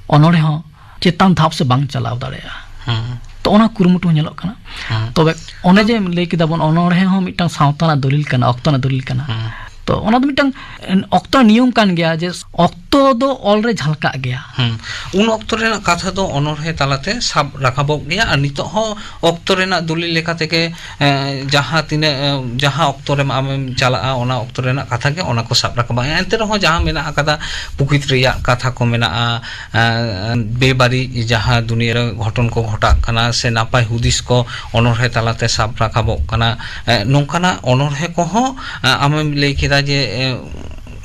ᱚᱱᱚᱬᱦᱮ ᱦᱚᱸ ᱪᱮᱛᱟᱱ ᱫᱷᱟᱯ ᱥᱮ ᱵᱟᱝ ᱪᱟᱞᱟᱣ ᱫᱟᱲᱮᱭᱟᱜᱼᱟ᱾ ᱦᱩᱸ᱾ ᱛᱚ, ᱚᱱᱟ ᱠᱩᱨᱩᱢᱩᱴᱩ ᱦᱚᱸ ᱧᱮᱞᱚᱜ ᱠᱟᱱᱟ᱾ ᱦᱩᱸ᱾ ᱛᱚᱵᱮ ᱚᱱᱮ ᱡᱮ ᱞᱟᱹᱭ ᱠᱮᱫᱟ ᱵᱚᱱ, ᱚᱱᱚᱬᱦᱮ ᱦᱚᱸ ᱢᱤᱫᱴᱟᱝ ᱥᱟᱶᱛᱟ ᱨᱮᱱᱟᱜ ᱫᱚᱞᱤᱞ ᱠᱟᱱᱟ, ᱚᱠᱛᱚ ᱨᱮᱱᱟᱜ ᱫᱚᱞᱤᱞ ᱠᱟᱱᱟ᱾ ᱦᱩᱸ᱾ ᱛᱚ, ᱚᱱᱟ ᱫᱚ ᱢᱤᱫᱴᱟᱝ ᱚᱠᱛᱚ ᱨᱮᱱᱟᱜ ᱱᱤᱭᱚᱢ ᱠᱟᱱ ᱜᱮᱭᱟ ᱡᱮ ᱚᱠᱛᱚ ᱫᱚ ᱚᱞ ᱨᱮ ᱡᱷᱟᱞᱠᱟᱜ ᱜᱮᱭᱟ᱾ ᱦᱩᱸ᱾ ᱩᱱ ᱚᱠᱛᱚ ᱨᱮᱱᱟᱜ ᱠᱟᱛᱷᱟ ᱫᱚ ᱚᱱᱚᱬᱦᱮ ᱛᱟᱞᱟᱛᱮ ᱥᱟᱵ ᱨᱟᱠᱟᱵᱚᱜ ᱜᱮᱭᱟ, ᱟᱨ ᱱᱤᱛᱚᱜ ᱦᱚᱸ ᱚᱠᱛᱚ ᱨᱮᱱᱟᱜ ᱫᱚᱞᱤᱞ ᱞᱮᱠᱟ ᱛᱮᱜᱮ, ᱮᱸ, ᱡᱟᱦᱟᱸ ᱛᱤᱱᱟᱹᱜ, ᱮᱸ, ᱡᱟᱦᱟᱸ ᱚᱠᱛᱚ ᱨᱮᱢ ᱟᱢᱮᱢ ᱪᱟᱞᱟᱜᱼᱟ, ᱚᱱᱟ ᱚᱠᱛᱚ ᱨᱮᱱᱟᱜ ᱠᱟᱛᱷᱟ ᱜᱮ ᱚᱱᱟ ᱠᱚ ᱥᱟᱵ ᱨᱟᱠᱟᱵᱟ᱾ ᱮᱱᱛᱮ ᱨᱮᱦᱚᱸ ᱡᱟᱦᱟᱸ ᱢᱮᱱᱟᱜ ᱟᱠᱟᱫᱟ, ᱯᱨᱚᱠᱤᱛ ᱨᱮᱭᱟᱜ ᱠᱟᱛᱷᱟ ᱠᱚ ᱢᱮᱱᱟᱜᱼᱟ, ᱮᱸ, ᱵᱮᱵᱟᱹᱲᱤᱡ ᱡᱟᱦᱟᱸ ᱫᱩᱱᱤᱭᱟᱹ ᱨᱮ ᱜᱷᱚᱴᱚᱱ ᱠᱚ ᱜᱷᱚᱴᱟᱜ ᱠᱟᱱᱟ, ᱥᱮ ᱱᱟᱯᱟᱭ ᱦᱩᱫᱤᱥ ᱠᱚ ᱚᱱᱚᱬᱦᱮ ᱛᱟᱞᱟᱛᱮ ᱥᱟᱵ ᱨᱟᱠᱟᱵᱚᱜ ᱠᱟᱱᱟ, ᱮᱸ, ᱱᱚᱝᱠᱟᱱᱟᱜ ᱚᱱᱚᱬᱦᱮ ᱠᱚᱦᱚᱸ, ᱮᱸ, ᱟᱢᱮᱢ ᱞᱟᱹᱭ ᱠᱮᱫᱟ ᱡᱮ, ᱮᱸ,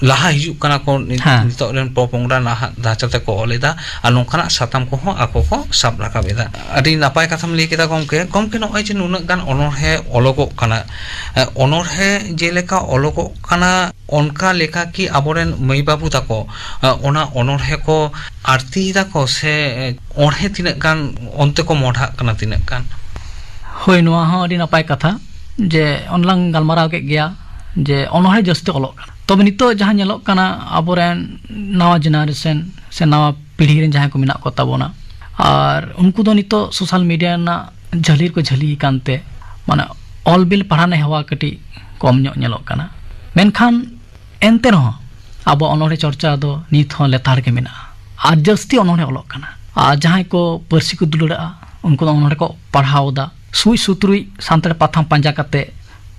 ᱞᱟᱦᱟ ᱦᱤᱡᱩᱜ ᱠᱟᱱᱟ ᱠᱚ, ᱱᱤᱛᱚᱜ ᱨᱮᱱ ᱯᱚᱯᱚᱝᱲᱟ ᱱᱟᱦᱟᱜ ᱫᱷᱟᱪᱟ ᱛᱮᱠᱚ ᱚᱞ ᱮᱫᱟ, ᱟᱨ ᱱᱚᱝᱠᱟᱱᱟᱜ ᱥᱟᱛᱟᱢ ᱠᱚᱦᱚᱸ ᱟᱠᱚ ᱠᱚ ᱥᱟᱵ ᱨᱟᱠᱟᱵ ᱮᱫᱟ᱾ ᱟᱹᱰᱤ ᱱᱟᱯᱟᱭ ᱠᱟᱛᱷᱟᱢ ᱞᱟᱹᱭ ᱠᱮᱫᱟ ᱜᱚᱢᱠᱮ᱾ ᱜᱚᱢᱠᱮ, ᱱᱚᱜᱼᱚᱭ ᱡᱮ ᱱᱩᱱᱟᱹᱜ ᱜᱟᱱ ᱚᱱᱚᱬᱦᱮ ᱚᱞᱚᱜᱚᱜ ᱠᱟᱱᱟ, ᱮ, ᱚᱱᱚᱬᱦᱮ ᱡᱮᱞᱮᱠᱟ ᱚᱞᱚᱜᱚᱜ ᱠᱟᱱᱟ, ᱚᱱᱠᱟ ᱞᱮᱠᱟ ᱠᱤ ᱟᱵᱚᱨᱮᱱ ᱢᱟᱹᱭ ᱵᱟᱹᱵᱩ ᱛᱟᱠᱚ, ᱮ, ᱚᱱᱟ ᱚᱱᱚᱬᱦᱮ ᱠᱚ ᱟᱹᱲᱛᱤᱭ ᱫᱟᱠᱚ ᱥᱮ, ᱮ, ᱚᱬᱦᱮ ᱛᱤᱱᱟᱹᱜ ᱜᱟᱱ ᱚᱱᱛᱮ ᱠᱚ ᱢᱚᱰᱷᱟᱜ ᱠᱟᱱᱟ ᱛᱤᱱᱟᱹᱜ ᱜᱟᱱ? ᱦᱳᱭ, ᱱᱚᱣᱟ ᱦᱚᱸ ᱟᱹᱰᱤ ᱱᱟᱯᱟᱭ ᱠᱟᱛᱷᱟ ᱡᱮ ᱚᱱᱞᱟᱝ ᱜᱟᱞᱢᱟᱨᱟᱣ ᱠᱮᱫ ᱜᱮᱭᱟ ᱡᱮ ᱚᱱᱚᱬᱦᱮ ᱡᱟᱹᱥᱛᱤ ᱚᱞᱚᱜ ᱠᱟᱱᱟ᱾ ᱛᱚᱵᱮ ᱱᱤᱛᱚᱜ ᱡᱟᱦᱟᱸ ᱧᱮᱞᱚᱜ ᱠᱟᱱᱟ, ᱟᱵᱚᱨᱮᱱ ᱱᱟᱣᱟ ᱡᱮᱱᱟᱨᱮᱥᱚᱱ ᱥᱮ ᱱᱟᱣᱟ ᱯᱤᱲᱦᱤ ᱨᱮᱱ ᱡᱟᱦᱟᱸᱭ ᱠᱚ ᱢᱮᱱᱟᱜ ᱠᱚ ᱛᱟᱵᱚᱱᱟ, ᱟᱨ ᱩᱱᱠᱩ ᱫᱚ ᱱᱤᱛᱚᱜ ᱥᱳᱥᱟᱞ ᱢᱤᱰᱤᱭᱟ ᱨᱮᱱᱟᱜ ᱡᱷᱟᱹᱞᱤ ᱨᱮᱠᱚ ᱡᱷᱟᱹᱞᱤ ᱟᱠᱟᱱ ᱛᱮ, ᱢᱟᱱᱮ, ᱚᱞ ᱵᱤᱞ ᱯᱟᱲᱦᱟᱣ ᱨᱮᱱᱟᱜ ᱦᱮᱣᱟ ᱠᱟᱹᱴᱤᱡ ᱠᱚᱢ ᱧᱚᱜ ᱧᱮᱞᱚᱜ ᱠᱟᱱᱟ᱾ ᱢᱮᱱᱠᱷᱟᱱ ᱮᱱᱛᱮ ᱨᱮᱦᱚᱸ ᱟᱵᱚ ᱚᱱᱚᱬᱦᱮ ᱪᱚᱨᱪᱟ ᱫᱚ ᱱᱤᱛ ᱦᱚᱸ ᱞᱮᱛᱟᱲ ᱜᱮ ᱢᱮᱱᱟᱜᱼᱟ, ᱟᱨ ᱡᱟᱹᱥᱛᱤ ᱚᱱᱚᱬᱦᱮ ᱚᱞᱚᱜ ᱠᱟᱱᱟ᱾ ᱟᱨ ᱡᱟᱦᱟᱸᱭ ᱠᱚ ᱯᱟᱹᱨᱥᱤ ᱠᱚ ᱫᱩᱞᱟᱹᱲᱟᱜᱼᱟ, ᱩᱱᱠᱩ ᱫᱚ ᱚᱱᱚᱬᱦᱮ ᱠᱚ ᱯᱟᱲᱦᱟᱣ ᱮᱫᱟ, ᱥᱩᱡ ᱥᱩᱛᱨᱩᱡ ᱥᱟᱱᱛᱟᱲ ᱯᱟᱛᱷᱟᱢ ᱯᱟᱸᱡᱟ ᱠᱟᱛᱮ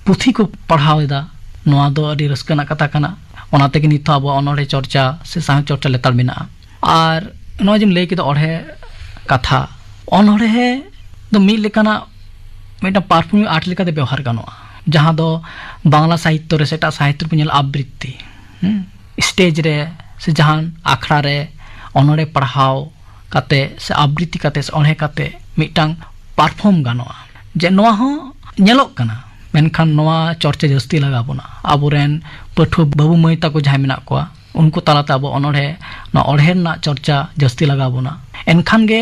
ᱯᱩᱛᱷᱤ ᱠᱚ ᱯᱟᱲᱦᱟᱣ ᱮᱫᱟ᱾ ᱱᱚᱣᱟ ᱫᱚ ᱟᱹᱰᱤ ᱨᱟᱹᱥᱠᱟᱹ ᱨᱮᱱᱟᱜ ᱠᱟᱛᱷᱟ ᱠᱟᱱᱟ᱾ ᱚᱱᱟ ᱛᱮᱜᱮ ᱱᱤᱛ ᱦᱚᱸ ᱟᱵᱚᱣᱟᱜ ᱚᱱᱚᱬᱦᱮ ᱪᱚᱨᱪᱟ ᱥᱮ ᱥᱟᱶᱦᱮᱫ ᱪᱚᱨᱪᱟ ᱞᱮᱛᱟᱲ ᱢᱮᱱᱟᱜᱼᱟ᱾ ᱟᱨ ᱱᱚᱜᱼᱚᱭ ᱡᱮᱢ ᱞᱟᱹᱭ ᱠᱮᱫᱟ ᱚᱬᱦᱮ ᱠᱟᱛᱷᱟ, ᱚᱱᱚᱬᱦᱮ ᱫᱚ ᱢᱤᱫ ᱞᱮᱠᱟᱱᱟᱜ ᱢᱤᱫᱴᱟᱝ perfume art ᱞᱮᱠᱟᱛᱮ ᱵᱮᱣᱦᱟᱨ ᱜᱟᱱᱚᱜᱼᱟ, ᱡᱟᱦᱟᱸ ᱫᱚ ᱵᱟᱝᱞᱟ ᱥᱟᱦᱤᱛᱛᱚ ᱨᱮ ᱥᱮ ᱮᱴᱟᱜ ᱥᱟᱦᱤᱛᱛᱚ ᱨᱮ ᱵᱚᱱ ᱧᱮᱞᱟ ᱟᱵᱨᱤᱛᱛᱤ᱾ ᱦᱩᱸ? ᱥᱴᱮᱡᱽ ᱨᱮ ᱥᱮ ᱡᱟᱦᱟᱱ ᱟᱠᱷᱲᱟ ᱨᱮ ᱚᱱᱚᱬᱦᱮ ᱯᱟᱲᱦᱟᱣ ᱠᱟᱛᱮ ᱥᱮ ᱟᱵᱨᱤᱛᱛᱤ ᱠᱟᱛᱮ ᱥᱮ ᱚᱬᱦᱮ ᱠᱟᱛᱮ ᱢᱤᱫᱴᱟᱝ perform ᱜᱟᱱᱚᱜᱼᱟ, ᱡᱮ ᱱᱚᱣᱟ ᱦᱚᱸ ᱧᱮᱞᱚᱜ ᱠᱟᱱᱟ᱾ ᱢᱮᱱᱠᱷᱟᱱ ᱱᱚᱣᱟ ᱪᱚᱨᱪᱟ ᱡᱟᱹᱥᱛᱤ ᱞᱟᱜᱟᱣ ᱵᱚᱱᱟ᱾ ᱟᱵᱚᱨᱮᱱ ᱯᱟᱹᱴᱷᱩᱣᱟᱹ ᱵᱟᱹᱵᱩ ᱢᱟᱹᱭ ᱛᱟᱠᱚ ᱡᱟᱦᱟᱸᱭ ᱢᱮᱱᱟᱜ ᱠᱚᱣᱟ, ᱩᱱᱠᱩ ᱛᱟᱞᱟᱛᱮ ᱟᱵᱚ ᱚᱱᱚᱬᱦᱮ, ᱱᱚᱣᱟ ᱚᱬᱦᱮ ᱨᱮᱱᱟᱜ ᱪᱚᱨᱪᱟ ᱡᱟᱹᱥᱛᱤ ᱞᱟᱜᱟᱣ ᱵᱚᱱᱟ᱾ ᱮᱱᱠᱷᱟᱱ ᱜᱮ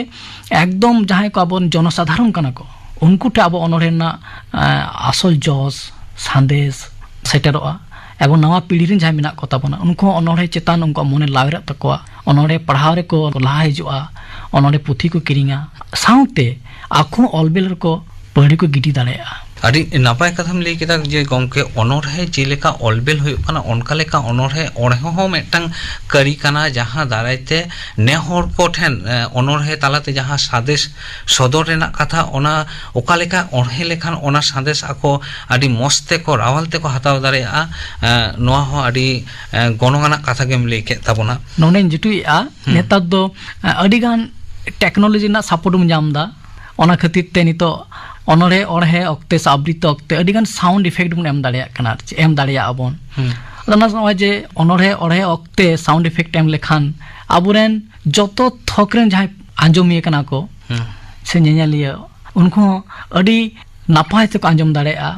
ᱮᱠᱫᱚᱢ ᱡᱟᱦᱟᱸᱭ ᱠᱚ ᱟᱵᱚᱨᱮᱱ ᱡᱚᱱᱚᱥᱟᱫᱷᱟᱨᱚᱱ ᱠᱟᱱᱟ ᱠᱚ, ᱩᱱᱠᱩ ᱴᱷᱮᱱ ᱟᱵᱚ ᱚᱱᱚᱬᱦᱮ ᱨᱮᱱᱟᱜ, ᱮ, ᱟᱥᱚᱞ ᱡᱚᱥ, ᱥᱟᱸᱫᱮᱥ ᱥᱮᱴᱮᱨᱚᱜᱼᱟ᱾ ᱮᱵᱚᱝ ᱱᱟᱣᱟ ᱯᱤᱲᱦᱤ ᱨᱮᱱ ᱡᱟᱦᱟᱸᱭ ᱢᱮᱱᱟᱜ ᱠᱚ ᱛᱟᱵᱚᱱᱟ, ᱩᱱᱠᱩ ᱦᱚᱸ ᱚᱱᱚᱬᱦᱮ ᱪᱮᱛᱟᱱ ᱩᱱᱠᱩᱣᱟᱜ ᱢᱚᱱᱮ ᱞᱟᱣᱮᱨᱚᱜ ᱛᱟᱠᱚᱣᱟ, ᱚᱱᱚᱬᱦᱮ ᱯᱟᱲᱦᱟᱣ ᱨᱮᱠᱚ ᱞᱟᱦᱟ ᱦᱤᱡᱩᱜᱼᱟ, ᱚᱱᱚᱬᱦᱮ ᱯᱩᱛᱷᱤ ᱠᱚ ᱠᱤᱨᱤᱧᱟ, ᱥᱟᱶᱛᱮ ᱟᱠᱚ ᱦᱚᱸ ᱚᱞ ᱵᱮᱞ ᱨᱮᱠᱚ ᱯᱟᱹᱲᱤ ᱠᱚ ᱜᱤᱰᱤ ᱫᱟᱲᱮᱭᱟᱜᱼᱟ᱾ ᱟᱹᱰᱤ ᱱᱟᱯᱟᱭ ᱠᱟᱛᱷᱟᱢ ᱞᱟᱹᱭ ᱠᱮᱫᱟ ᱡᱮ ᱜᱚᱢᱠᱮ, ᱚᱱᱚᱬᱦᱮ ᱡᱮᱞᱮᱠᱟ ᱚᱞ ᱵᱮᱞ ᱦᱩᱭᱩᱜ ᱠᱟᱱᱟ, ᱚᱱᱠᱟ ᱞᱮᱠᱟ ᱚᱱᱚᱬᱦᱮ ᱚᱬᱦᱮ ᱦᱚᱸ ᱢᱤᱫᱴᱟᱝ ᱠᱟᱹᱨᱤ ᱠᱟᱱᱟ, ᱡᱟᱦᱟᱸ ᱫᱟᱨᱟᱭ ᱛᱮ ᱱᱮ ᱦᱚᱲ ᱠᱚ ᱴᱷᱮᱱ, ᱮ, ᱚᱱᱚᱬᱦᱮ ᱛᱟᱞᱟᱛᱮ ᱡᱟᱦᱟᱸ ᱥᱟᱸᱫᱮᱥ ᱥᱚᱫᱚᱨ ᱨᱮᱱᱟᱜ ᱠᱟᱛᱷᱟ, ᱚᱱᱟ ᱚᱠᱟ ᱞᱮᱠᱟ ᱚᱬᱦᱮ ᱞᱮᱠᱷᱟᱱ ᱚᱱᱟ ᱥᱟᱸᱫᱮᱥ ᱟᱠᱚ ᱟᱹᱰᱤ ᱢᱚᱸᱡᱽ ᱛᱮᱠᱚ, ᱨᱟᱣᱟᱞ ᱛᱮᱠᱚ ᱦᱟᱛᱟᱣ ᱫᱟᱲᱮᱭᱟᱜᱼᱟ, ᱮ, ᱱᱚᱣᱟ ᱦᱚᱸ ᱟᱹᱰᱤ, ᱮ, ᱜᱚᱱᱚᱝ ᱟᱱᱟᱜ ᱠᱟᱛᱷᱟ ᱜᱮᱢ ᱞᱟᱹᱭ ᱠᱮᱫ ᱛᱟᱵᱚᱱᱟ᱾ ᱱᱚᱰᱮᱧ ᱡᱩᱴᱩᱡᱮᱜᱼᱟ, ᱦᱩᱸ᱾ ᱱᱮᱛᱟᱨ ᱫᱚ, ᱮ, ᱟᱹᱰᱤ ᱜᱟᱱ ᱴᱮᱠᱱᱳᱞᱚᱡᱤ ᱨᱮᱱᱟᱜ ᱥᱟᱯᱳᱨᱴ ᱵᱚᱱ ᱧᱟᱢ ᱮᱫᱟ᱾ ᱚᱱᱟ ᱠᱷᱟᱹᱛᱤᱨ ᱛᱮ ᱱᱤᱛᱚᱜ ᱚᱱᱚᱬᱦᱮ ᱚᱬᱦᱮ ᱚᱠᱛᱮ ᱥᱮ ᱟᱵᱨᱤᱛᱛᱤ ᱚᱠᱛᱮ ᱟᱹᱰᱤ ᱜᱟᱱ sound effect ᱵᱚᱱ ᱮᱢ ᱫᱟᱲᱮᱭᱟᱜ ᱠᱟᱱᱟ, ᱟᱨ ᱪᱮᱫ ᱮᱢ ᱫᱟᱲᱮᱭᱟᱜᱼᱟ ᱵᱚᱱ᱾ ᱦᱩᱸ᱾ ᱚᱱᱟ ᱱᱚᱜᱼᱚᱭ ᱡᱮ ᱚᱱᱚᱬᱦᱮ ᱚᱬᱦᱮ ᱚᱠᱛᱮ ᱥᱟᱣᱩᱱᱰ ᱤᱯᱷᱮᱠᱴ ᱮᱢ ᱞᱮᱠᱷᱟᱱ ᱟᱵᱚᱨᱮᱱ ᱡᱚᱛᱚ ᱛᱷᱚᱠ ᱨᱮᱱ ᱡᱟᱦᱟᱸᱭ ᱟᱸᱡᱚᱢᱤᱭᱟᱹ ᱠᱟᱱᱟ ᱠᱚ ᱥᱮ ᱧᱮᱧᱮᱞᱤᱭᱟᱹ, ᱩᱱᱠᱩ ᱦᱚᱸ ᱟᱹᱰᱤ ᱱᱟᱯᱟᱭ ᱛᱮᱠᱚ ᱟᱸᱡᱚᱢ ᱫᱟᱲᱮᱭᱟᱜᱼᱟ,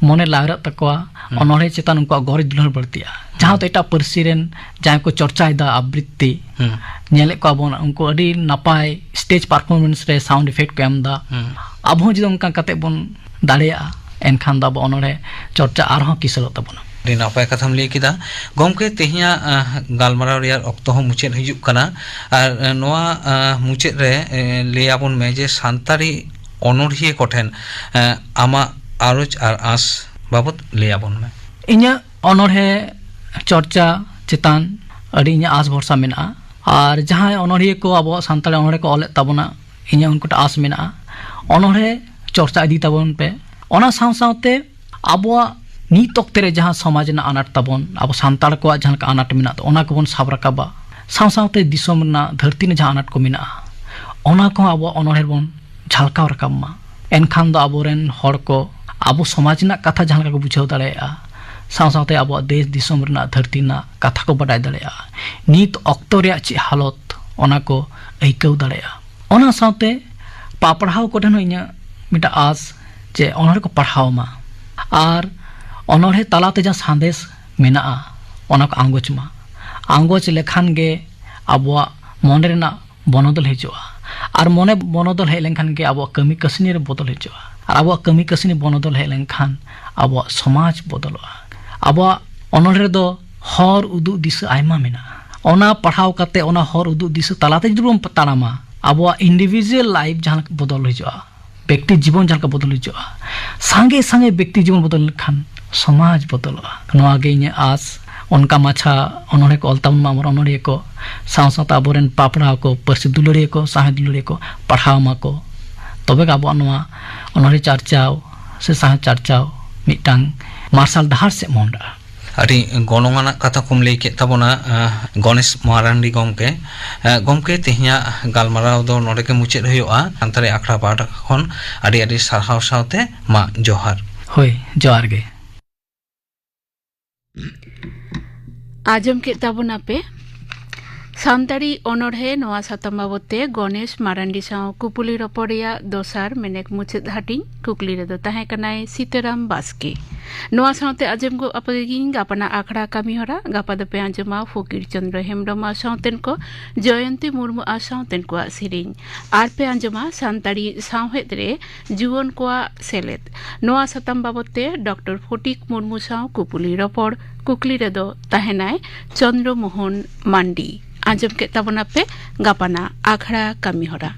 ᱢᱚᱱᱮ ᱞᱟᱣᱮᱨᱚᱜ ᱛᱟᱠᱚᱣᱟ᱾ ᱚᱱᱚᱬᱦᱮ ᱪᱮᱛᱟᱱ ᱩᱱᱠᱩᱣᱟᱜ ᱜᱚᱨᱚᱡᱽ ᱫᱩᱞᱟᱹᱲ ᱵᱟᱹᱲᱛᱤᱜᱼᱟ᱾ ᱡᱟᱦᱟᱸ ᱫᱚ ᱮᱴᱟᱜ ᱯᱟᱹᱨᱥᱤ ᱨᱮᱱ ᱡᱟᱦᱟᱸᱭ ᱠᱚ ᱪᱚᱨᱪᱟᱭᱮᱫᱟ ᱟᱵᱨᱤᱛᱛᱤ, ᱧᱮᱞᱮᱫ ᱠᱚᱣᱟ ᱵᱚᱱ ᱩᱱᱠᱩ ᱟᱹᱰᱤ ᱱᱟᱯᱟᱭ ᱥᱴᱮᱡᱽ ᱯᱟᱨᱯᱷᱚᱨᱢᱮᱱᱥ ᱨᱮ ᱥᱟᱣᱩᱱᱰ ᱤᱯᱷᱮᱠᱴ ᱠᱚ ᱮᱢ ᱮᱫᱟ᱾ ᱟᱵᱚ ᱦᱚᱸ ᱡᱩᱫᱤ ᱚᱱᱠᱟ ᱠᱟᱛᱮ ᱵᱚᱱ ᱫᱟᱲᱮᱭᱟᱜᱼᱟ, ᱮᱱᱠᱷᱟᱱ ᱫᱚ ᱟᱵᱚ ᱚᱱᱚᱬᱦᱮ ᱪᱚᱨᱪᱟ ᱟᱨᱦᱚᱸ ᱠᱤᱥᱟᱹᱲᱚᱜ ᱛᱟᱵᱚᱱᱟ᱾ ᱟᱹᱰᱤ ᱱᱟᱯᱟᱭ ᱠᱟᱛᱷᱟᱢ ᱞᱟᱹᱭ ᱠᱮᱫᱟ᱾ ᱜᱚᱢᱠᱮ, ᱛᱮᱦᱮᱧᱟᱜ, ᱟᱸ, ᱜᱟᱞᱢᱟᱨᱟᱣ ᱨᱮᱭᱟᱜ ᱚᱠᱛᱚ ᱦᱚᱸ ᱢᱩᱪᱟᱹᱫ ᱦᱤᱡᱩᱜ ᱠᱟᱱᱟ᱾ ᱟᱨ, ᱟᱸ, ᱱᱚᱣᱟ, ᱟᱸ, ᱢᱩᱪᱟᱹᱫ ᱨᱮ, ᱮ, ᱞᱟᱹᱭ ᱟᱵᱚᱱ ᱢᱮ ᱡᱮ ᱥᱟᱱᱛᱟᱲᱤ ᱚᱱᱚᱬᱦᱤᱭᱟᱹ ᱠᱚᱴᱷᱮᱱ, ᱮ, ᱟᱢᱟᱜ ᱟᱨᱚᱡᱽ ᱟᱨ ᱟᱸᱥ ᱵᱟᱵᱚᱛ ᱞᱟᱹᱭ ᱟᱵᱚᱱ ᱢᱮ᱾ ᱤᱧᱟᱹᱜ ᱚᱱᱚᱬᱦᱮ ᱪᱚᱨᱪᱟ ᱪᱮᱛᱟᱱ ᱟᱹᱰᱤ ᱤᱧᱟᱹᱜ ᱟᱸᱥ ᱵᱷᱚᱨᱥᱟ ᱢᱮᱱᱟᱜᱼᱟ᱾ ᱟᱨ ᱡᱟᱦᱟᱸᱭ ᱚᱱᱚᱬᱦᱤᱭᱟᱹ ᱠᱚ ᱟᱵᱚᱣᱟᱜ ᱥᱟᱱᱛᱟᱲᱤ ᱚᱱᱚᱬᱦᱮ ᱠᱚ ᱚᱞᱮᱫ ᱛᱟᱵᱚᱱᱟ, ᱤᱧᱟᱹᱜ ᱩᱱᱠᱩ ᱴᱷᱮᱱ ᱟᱸᱥ ᱢᱮᱱᱟᱜᱼᱟ, ᱚᱱᱚᱬᱦᱮ ᱪᱚᱨᱪᱟ ᱤᱫᱤ ᱛᱟᱵᱚᱱ ᱯᱮ᱾ ᱚᱱᱟ ᱥᱟᱶ ᱥᱟᱶᱛᱮ ᱟᱵᱚᱣᱟᱜ ᱱᱤᱛ ᱚᱠᱛᱮ ᱨᱮ ᱡᱟᱦᱟᱸ ᱥᱚᱢᱟᱡᱽ ᱨᱮᱱᱟᱜ ᱟᱱᱟᱴ ᱛᱟᱵᱚᱱ, ᱟᱵᱚ ᱥᱟᱱᱛᱟᱲ ᱠᱚᱣᱟᱜ ᱡᱟᱦᱟᱸ ᱞᱮᱠᱟ ᱟᱱᱟᱴ ᱢᱮᱱᱟᱜ ᱛᱟᱵᱚᱱ, ᱚᱱᱟ ᱠᱚᱵᱚᱱ ᱥᱟᱵ ᱨᱟᱠᱟᱵᱟ᱾ ᱥᱟᱶ ᱥᱟᱶᱛᱮ ᱫᱤᱥᱚᱢ ᱨᱮᱱᱟᱜ, ᱫᱷᱟᱹᱨᱛᱤ ᱨᱮᱱᱟᱜ ᱡᱟᱦᱟᱸ ᱟᱱᱟᱴ ᱠᱚ ᱢᱮᱱᱟᱜᱼᱟ, ᱚᱱᱟ ᱠᱚᱦᱚᱸ ᱟᱵᱚᱣᱟᱜ ᱚᱱᱚᱬᱦᱮ ᱨᱮᱵᱚᱱ ᱡᱷᱟᱞᱠᱟᱣ ᱨᱟᱠᱟᱵ ᱢᱟ᱾ ᱮᱱᱠᱷᱟᱱ ᱫᱚ ᱟᱵᱚᱨᱮᱱ ᱦᱚᱲ ᱠᱚ ᱟᱵᱚ ᱥᱚᱢᱟᱡᱽ ᱨᱮᱱᱟᱜ ᱠᱟᱛᱷᱟ ᱡᱟᱦᱟᱸ ᱞᱮᱠᱟ ᱠᱚ ᱵᱩᱡᱷᱟᱹᱣ ᱫᱟᱲᱮᱭᱟᱜᱼᱟ, ᱥᱟᱶ ᱥᱟᱶᱛᱮ ᱟᱵᱚᱣᱟᱜ ᱫᱮᱥ ᱫᱤᱥᱚᱢ ᱨᱮᱱᱟᱜ, ᱫᱷᱟᱹᱨᱛᱤ ᱨᱮᱱᱟᱜ ᱠᱟᱛᱷᱟ ᱠᱚ ᱵᱟᱰᱟᱭ ᱫᱟᱲᱮᱭᱟᱜᱼᱟ᱾ ᱱᱤᱛ ᱚᱠᱛᱚ ᱨᱮᱭᱟᱜ ᱪᱮᱫ ᱦᱟᱞᱚᱛ, ᱚᱱᱟ ᱠᱚ ᱟᱹᱭᱠᱟᱹᱣ ᱫᱟᱲᱮᱭᱟᱜᱼᱟ᱾ ᱚᱱᱟ ᱥᱟᱶᱛᱮ ᱯᱟᱯᱲᱦᱟᱣ ᱠᱚᱴᱷᱮᱱ ᱦᱚᱸ ᱤᱧᱟᱹᱜ ᱢᱤᱫᱴᱟᱝ ᱟᱸᱥ ᱡᱮ ᱚᱱᱚᱬᱦᱮ ᱠᱚ ᱯᱟᱲᱦᱟᱣ ᱢᱟ᱾ ᱟᱨ ᱚᱱᱚᱬᱦᱮ ᱛᱟᱞᱟᱛᱮ ᱡᱟᱦᱟᱸ ᱥᱟᱸᱫᱮᱥ ᱢᱮᱱᱟᱜᱼᱟ, ᱚᱱᱟ ᱠᱚ ᱟᱸᱜᱚᱪ ᱢᱟ᱾ ᱟᱸᱜᱚᱪ ᱞᱮᱠᱷᱟᱱ ᱜᱮ ᱟᱵᱚᱣᱟᱜ ᱢᱚᱱᱮ ᱨᱮᱱᱟᱜ ᱵᱚᱱᱚᱫᱚᱞ ᱦᱤᱡᱩᱜᱼᱟ᱾ ᱟᱨ ᱢᱚᱱᱮ ᱵᱚᱱᱚᱫᱚᱞ ᱦᱮᱡ ᱞᱮᱱᱠᱷᱟᱱ ᱜᱮ ᱟᱵᱚᱣᱟᱜ ᱠᱟᱹᱢᱤ ᱠᱟᱹᱥᱱᱤ ᱨᱮ ᱵᱚᱫᱚᱞ ᱦᱤᱡᱩᱜᱼᱟ᱾ ᱟᱨ ᱟᱵᱚᱣᱟᱜ ᱠᱟᱹᱢᱤ ᱠᱟᱹᱥᱱᱤ ᱵᱚᱱᱚᱫᱚᱞ ᱦᱮᱡ ᱞᱮᱱᱠᱷᱟᱱ ᱟᱵᱚᱣᱟᱜ ᱥᱚᱢᱟᱡᱽ ᱵᱚᱫᱚᱞᱚᱜᱼᱟ᱾ ᱟᱵᱚᱣᱟᱜ ᱚᱱᱚᱬᱦᱮ ᱨᱮᱫᱚ ᱦᱚᱨ ᱩᱫᱩᱜ ᱫᱤᱥᱟᱹ ᱟᱭᱢᱟ ᱢᱮᱱᱟᱜᱼᱟ᱾ ᱚᱱᱟ ᱯᱟᱲᱦᱟᱣ ᱠᱟᱛᱮ, ᱚᱱᱟ ᱦᱚᱨ ᱩᱫᱩᱜ ᱫᱤᱥᱟᱹ ᱛᱟᱞᱟᱛᱮ ᱡᱩᱫᱤ ᱵᱚᱱ ᱛᱟᱲᱟᱢᱟ, ᱟᱵᱚᱣᱟᱜ ᱤᱱᱰᱤᱵᱷᱤᱡᱩᱣᱟᱞ ᱞᱟᱭᱤᱯᱷ ᱡᱟᱦᱟᱸ ᱞᱮᱠᱟ ᱵᱚᱫᱚᱞ ᱦᱤᱡᱩᱜᱼᱟ, ᱵᱮᱠᱛᱤ ᱡᱤᱵᱚᱱ ᱡᱟᱦᱟᱸ ᱞᱮᱠᱟ ᱵᱚᱫᱚᱞ ᱦᱤᱡᱩᱜᱼᱟ, ᱥᱟᱸᱜᱮ ᱥᱟᱸᱜᱮ ᱵᱮᱠᱛᱤ ᱡᱤᱵᱚᱱ ᱵᱚᱫᱚᱞ ᱞᱮᱱᱠᱷᱟᱱ ᱥᱚᱢᱟᱡᱽ ᱵᱚᱫᱚᱞᱚᱜᱼᱟ᱾ ᱱᱚᱣᱟ ᱜᱮ ᱤᱧᱟᱹᱜ ᱟᱸᱥ᱾ ᱚᱱᱠᱟ ᱢᱟᱪᱷᱟ ᱚᱱᱚᱬᱦᱮ ᱠᱚ ᱚᱞ ᱛᱟᱵᱚᱱ ᱢᱟ ᱟᱵᱚᱨᱮᱱ ᱚᱱᱚᱬᱦᱤᱭᱟᱹ ᱠᱚ, ᱥᱟᱶ ᱥᱟᱶᱛᱮ ᱟᱵᱚᱨᱮᱱ ᱯᱟᱯᱲᱟᱣ ᱠᱚ, ᱯᱟᱹᱨᱥᱤ ᱫᱩᱞᱟᱹᱲᱤᱭᱟᱹ ᱠᱚ, ᱥᱟᱶᱦᱮᱫ ᱫᱩᱞᱟᱹᱲᱤᱭᱟᱹ ᱠᱚ ᱯᱟᱲᱦᱟᱣ ᱢᱟᱠᱚ᱾ ᱛᱚᱵᱮ ᱜᱮ ᱟᱵᱚᱣᱟᱜ ᱱᱚᱣᱟ ᱚᱱᱚᱬᱦᱮ ᱪᱟᱨᱪᱟᱣ ᱥᱮ ᱥᱟᱶᱦᱮᱫ ᱪᱟᱨᱪᱟᱣ ᱢᱤᱫᱴᱟᱝ ᱢᱟᱨᱥᱟᱞ ᱰᱟᱦᱟᱨ ᱥᱮᱫ ᱢᱚᱦᱰᱟᱜᱼᱟ᱾ ᱟᱹᱰᱤ ᱜᱚᱱᱚᱝ ᱟᱱᱟᱜ ᱠᱟᱛᱷᱟ ᱠᱚᱢ ᱞᱟᱹᱭ ᱠᱮᱫ ᱛᱟᱵᱚᱱᱟ, ᱟᱸ, ᱜᱚᱱᱮᱥ ᱢᱟᱨᱟᱱᱰᱤ ᱜᱚᱢᱠᱮ᱾ ᱟᱸ, ᱜᱚᱢᱠᱮ, ᱛᱮᱦᱮᱧᱟᱜ ᱜᱟᱞᱢᱟᱨᱟᱣ ᱫᱚ ᱱᱚᱰᱮ ᱜᱮ ᱢᱩᱪᱟᱹᱫ ᱦᱩᱭᱩᱜᱼᱟ᱾ ᱥᱟᱱᱛᱟᱲᱤ ᱟᱠᱷᱲᱟ ᱯᱟᱦᱴᱟ ᱠᱷᱚᱱ ᱟᱹᱰᱤ ᱟᱹᱰᱤ ᱥᱟᱨᱦᱟᱣ ᱥᱟᱶᱛᱮ ᱢᱟ ᱡᱚᱦᱟᱨ᱾ ᱦᱳᱭ, ᱡᱚᱦᱟᱨ ᱜᱮ᱾ ᱟᱸᱡᱚᱢ ᱠᱮᱫ ᱛᱟᱵᱚᱱᱟᱯᱮ ᱥᱟᱱᱛᱟᱲᱤ ᱚᱱᱚᱬᱦᱮ᱾ ᱱᱚᱣᱟ ᱥᱟᱛᱟᱢ ᱵᱟᱵᱚᱛ ᱛᱮ ᱜᱚᱱᱮᱥ ᱢᱟᱨᱟᱱᱰᱤ ᱥᱟᱶ ᱠᱩᱯᱩᱞᱤ ᱨᱚᱯᱚᱲ ᱨᱮᱭᱟᱜ ᱫᱚᱥᱟᱨ ᱢᱮᱱᱮᱠ ᱢᱩᱪᱟᱹᱫ ᱦᱟᱹᱴᱤᱧ᱾ ᱠᱩᱠᱞᱤ ᱨᱮᱫᱚ ᱛᱟᱦᱮᱸ ᱠᱟᱱᱟᱭ ᱥᱤᱛᱟᱹᱨᱟᱢ ᱵᱟᱥᱠᱮ᱾ ᱱᱚᱣᱟ ᱥᱟᱶᱛᱮ ᱟᱸᱡᱚᱢ ᱜᱚᱜ ᱟᱯᱮ ᱜᱤᱧ ᱜᱟᱯᱟᱱᱟᱜ ᱟᱠᱷᱲᱟ ᱠᱟᱹᱢᱤᱦᱚᱨᱟ᱾ ᱜᱟᱯᱟ ᱫᱚᱯᱮ ᱟᱸᱡᱚᱢᱟ ᱯᱷᱚᱠᱤᱨ ᱪᱚᱸᱫᱽᱨᱚ ᱦᱮᱢᱵᱽᱨᱚᱢ ᱟᱨ ᱥᱟᱶᱛᱮᱱ ᱠᱚ, ᱡᱚᱭᱚᱱᱛᱤ ᱢᱩᱨᱢᱩ ᱟᱨ ᱥᱟᱶᱛᱮᱱ ᱠᱚᱣᱟᱜ ᱥᱮᱨᱮᱧ᱾ ᱟᱨ ᱯᱮ ᱟᱸᱡᱚᱢᱟ ᱥᱟᱱᱛᱟᱲᱤ ᱥᱟᱶᱦᱮᱫ ᱨᱮ ᱡᱩᱣᱟᱹᱱ ᱠᱚᱣᱟᱜ ᱥᱮᱞᱮᱫ᱾ ᱱᱚᱣᱟ ᱥᱟᱛᱟᱢ ᱵᱟᱵᱚᱛ ᱛᱮ ᱰᱚᱠᱴᱚᱨ ᱯᱷᱚᱴᱤᱠ ᱢᱩᱨᱢᱩ ᱥᱟᱶ ᱠᱩᱯᱩᱞᱤ ᱨᱚᱯᱚᱲ᱾ ᱠᱩᱠᱞᱤ ᱨᱮᱫᱚ ᱛᱟᱦᱮᱱᱟᱭ ᱪᱚᱱᱫᱨᱚ ᱢᱳᱦᱚᱱ ᱢᱟᱱᱰᱤ᱾ ᱟᱸᱡᱚᱢ ᱠᱮᱫ ᱛᱟᱵᱚᱱᱟᱯᱮ ᱜᱟᱯᱟᱱᱟᱜ ᱟᱠᱷᱲᱟ ᱠᱟᱹᱢᱤᱦᱚᱨᱟ᱾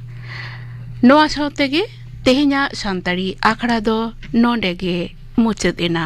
ᱱᱚᱣᱟ ᱥᱟᱶ ᱛᱮᱜᱮ ᱛᱮᱦᱮᱧᱟᱜ ᱥᱟᱱᱛᱟᱲᱤ ᱟᱠᱷᱲᱟ ᱫᱚ ᱱᱚᱰᱮ ᱜᱮ ᱢᱩᱪᱟᱹᱫ ᱮᱱᱟ᱾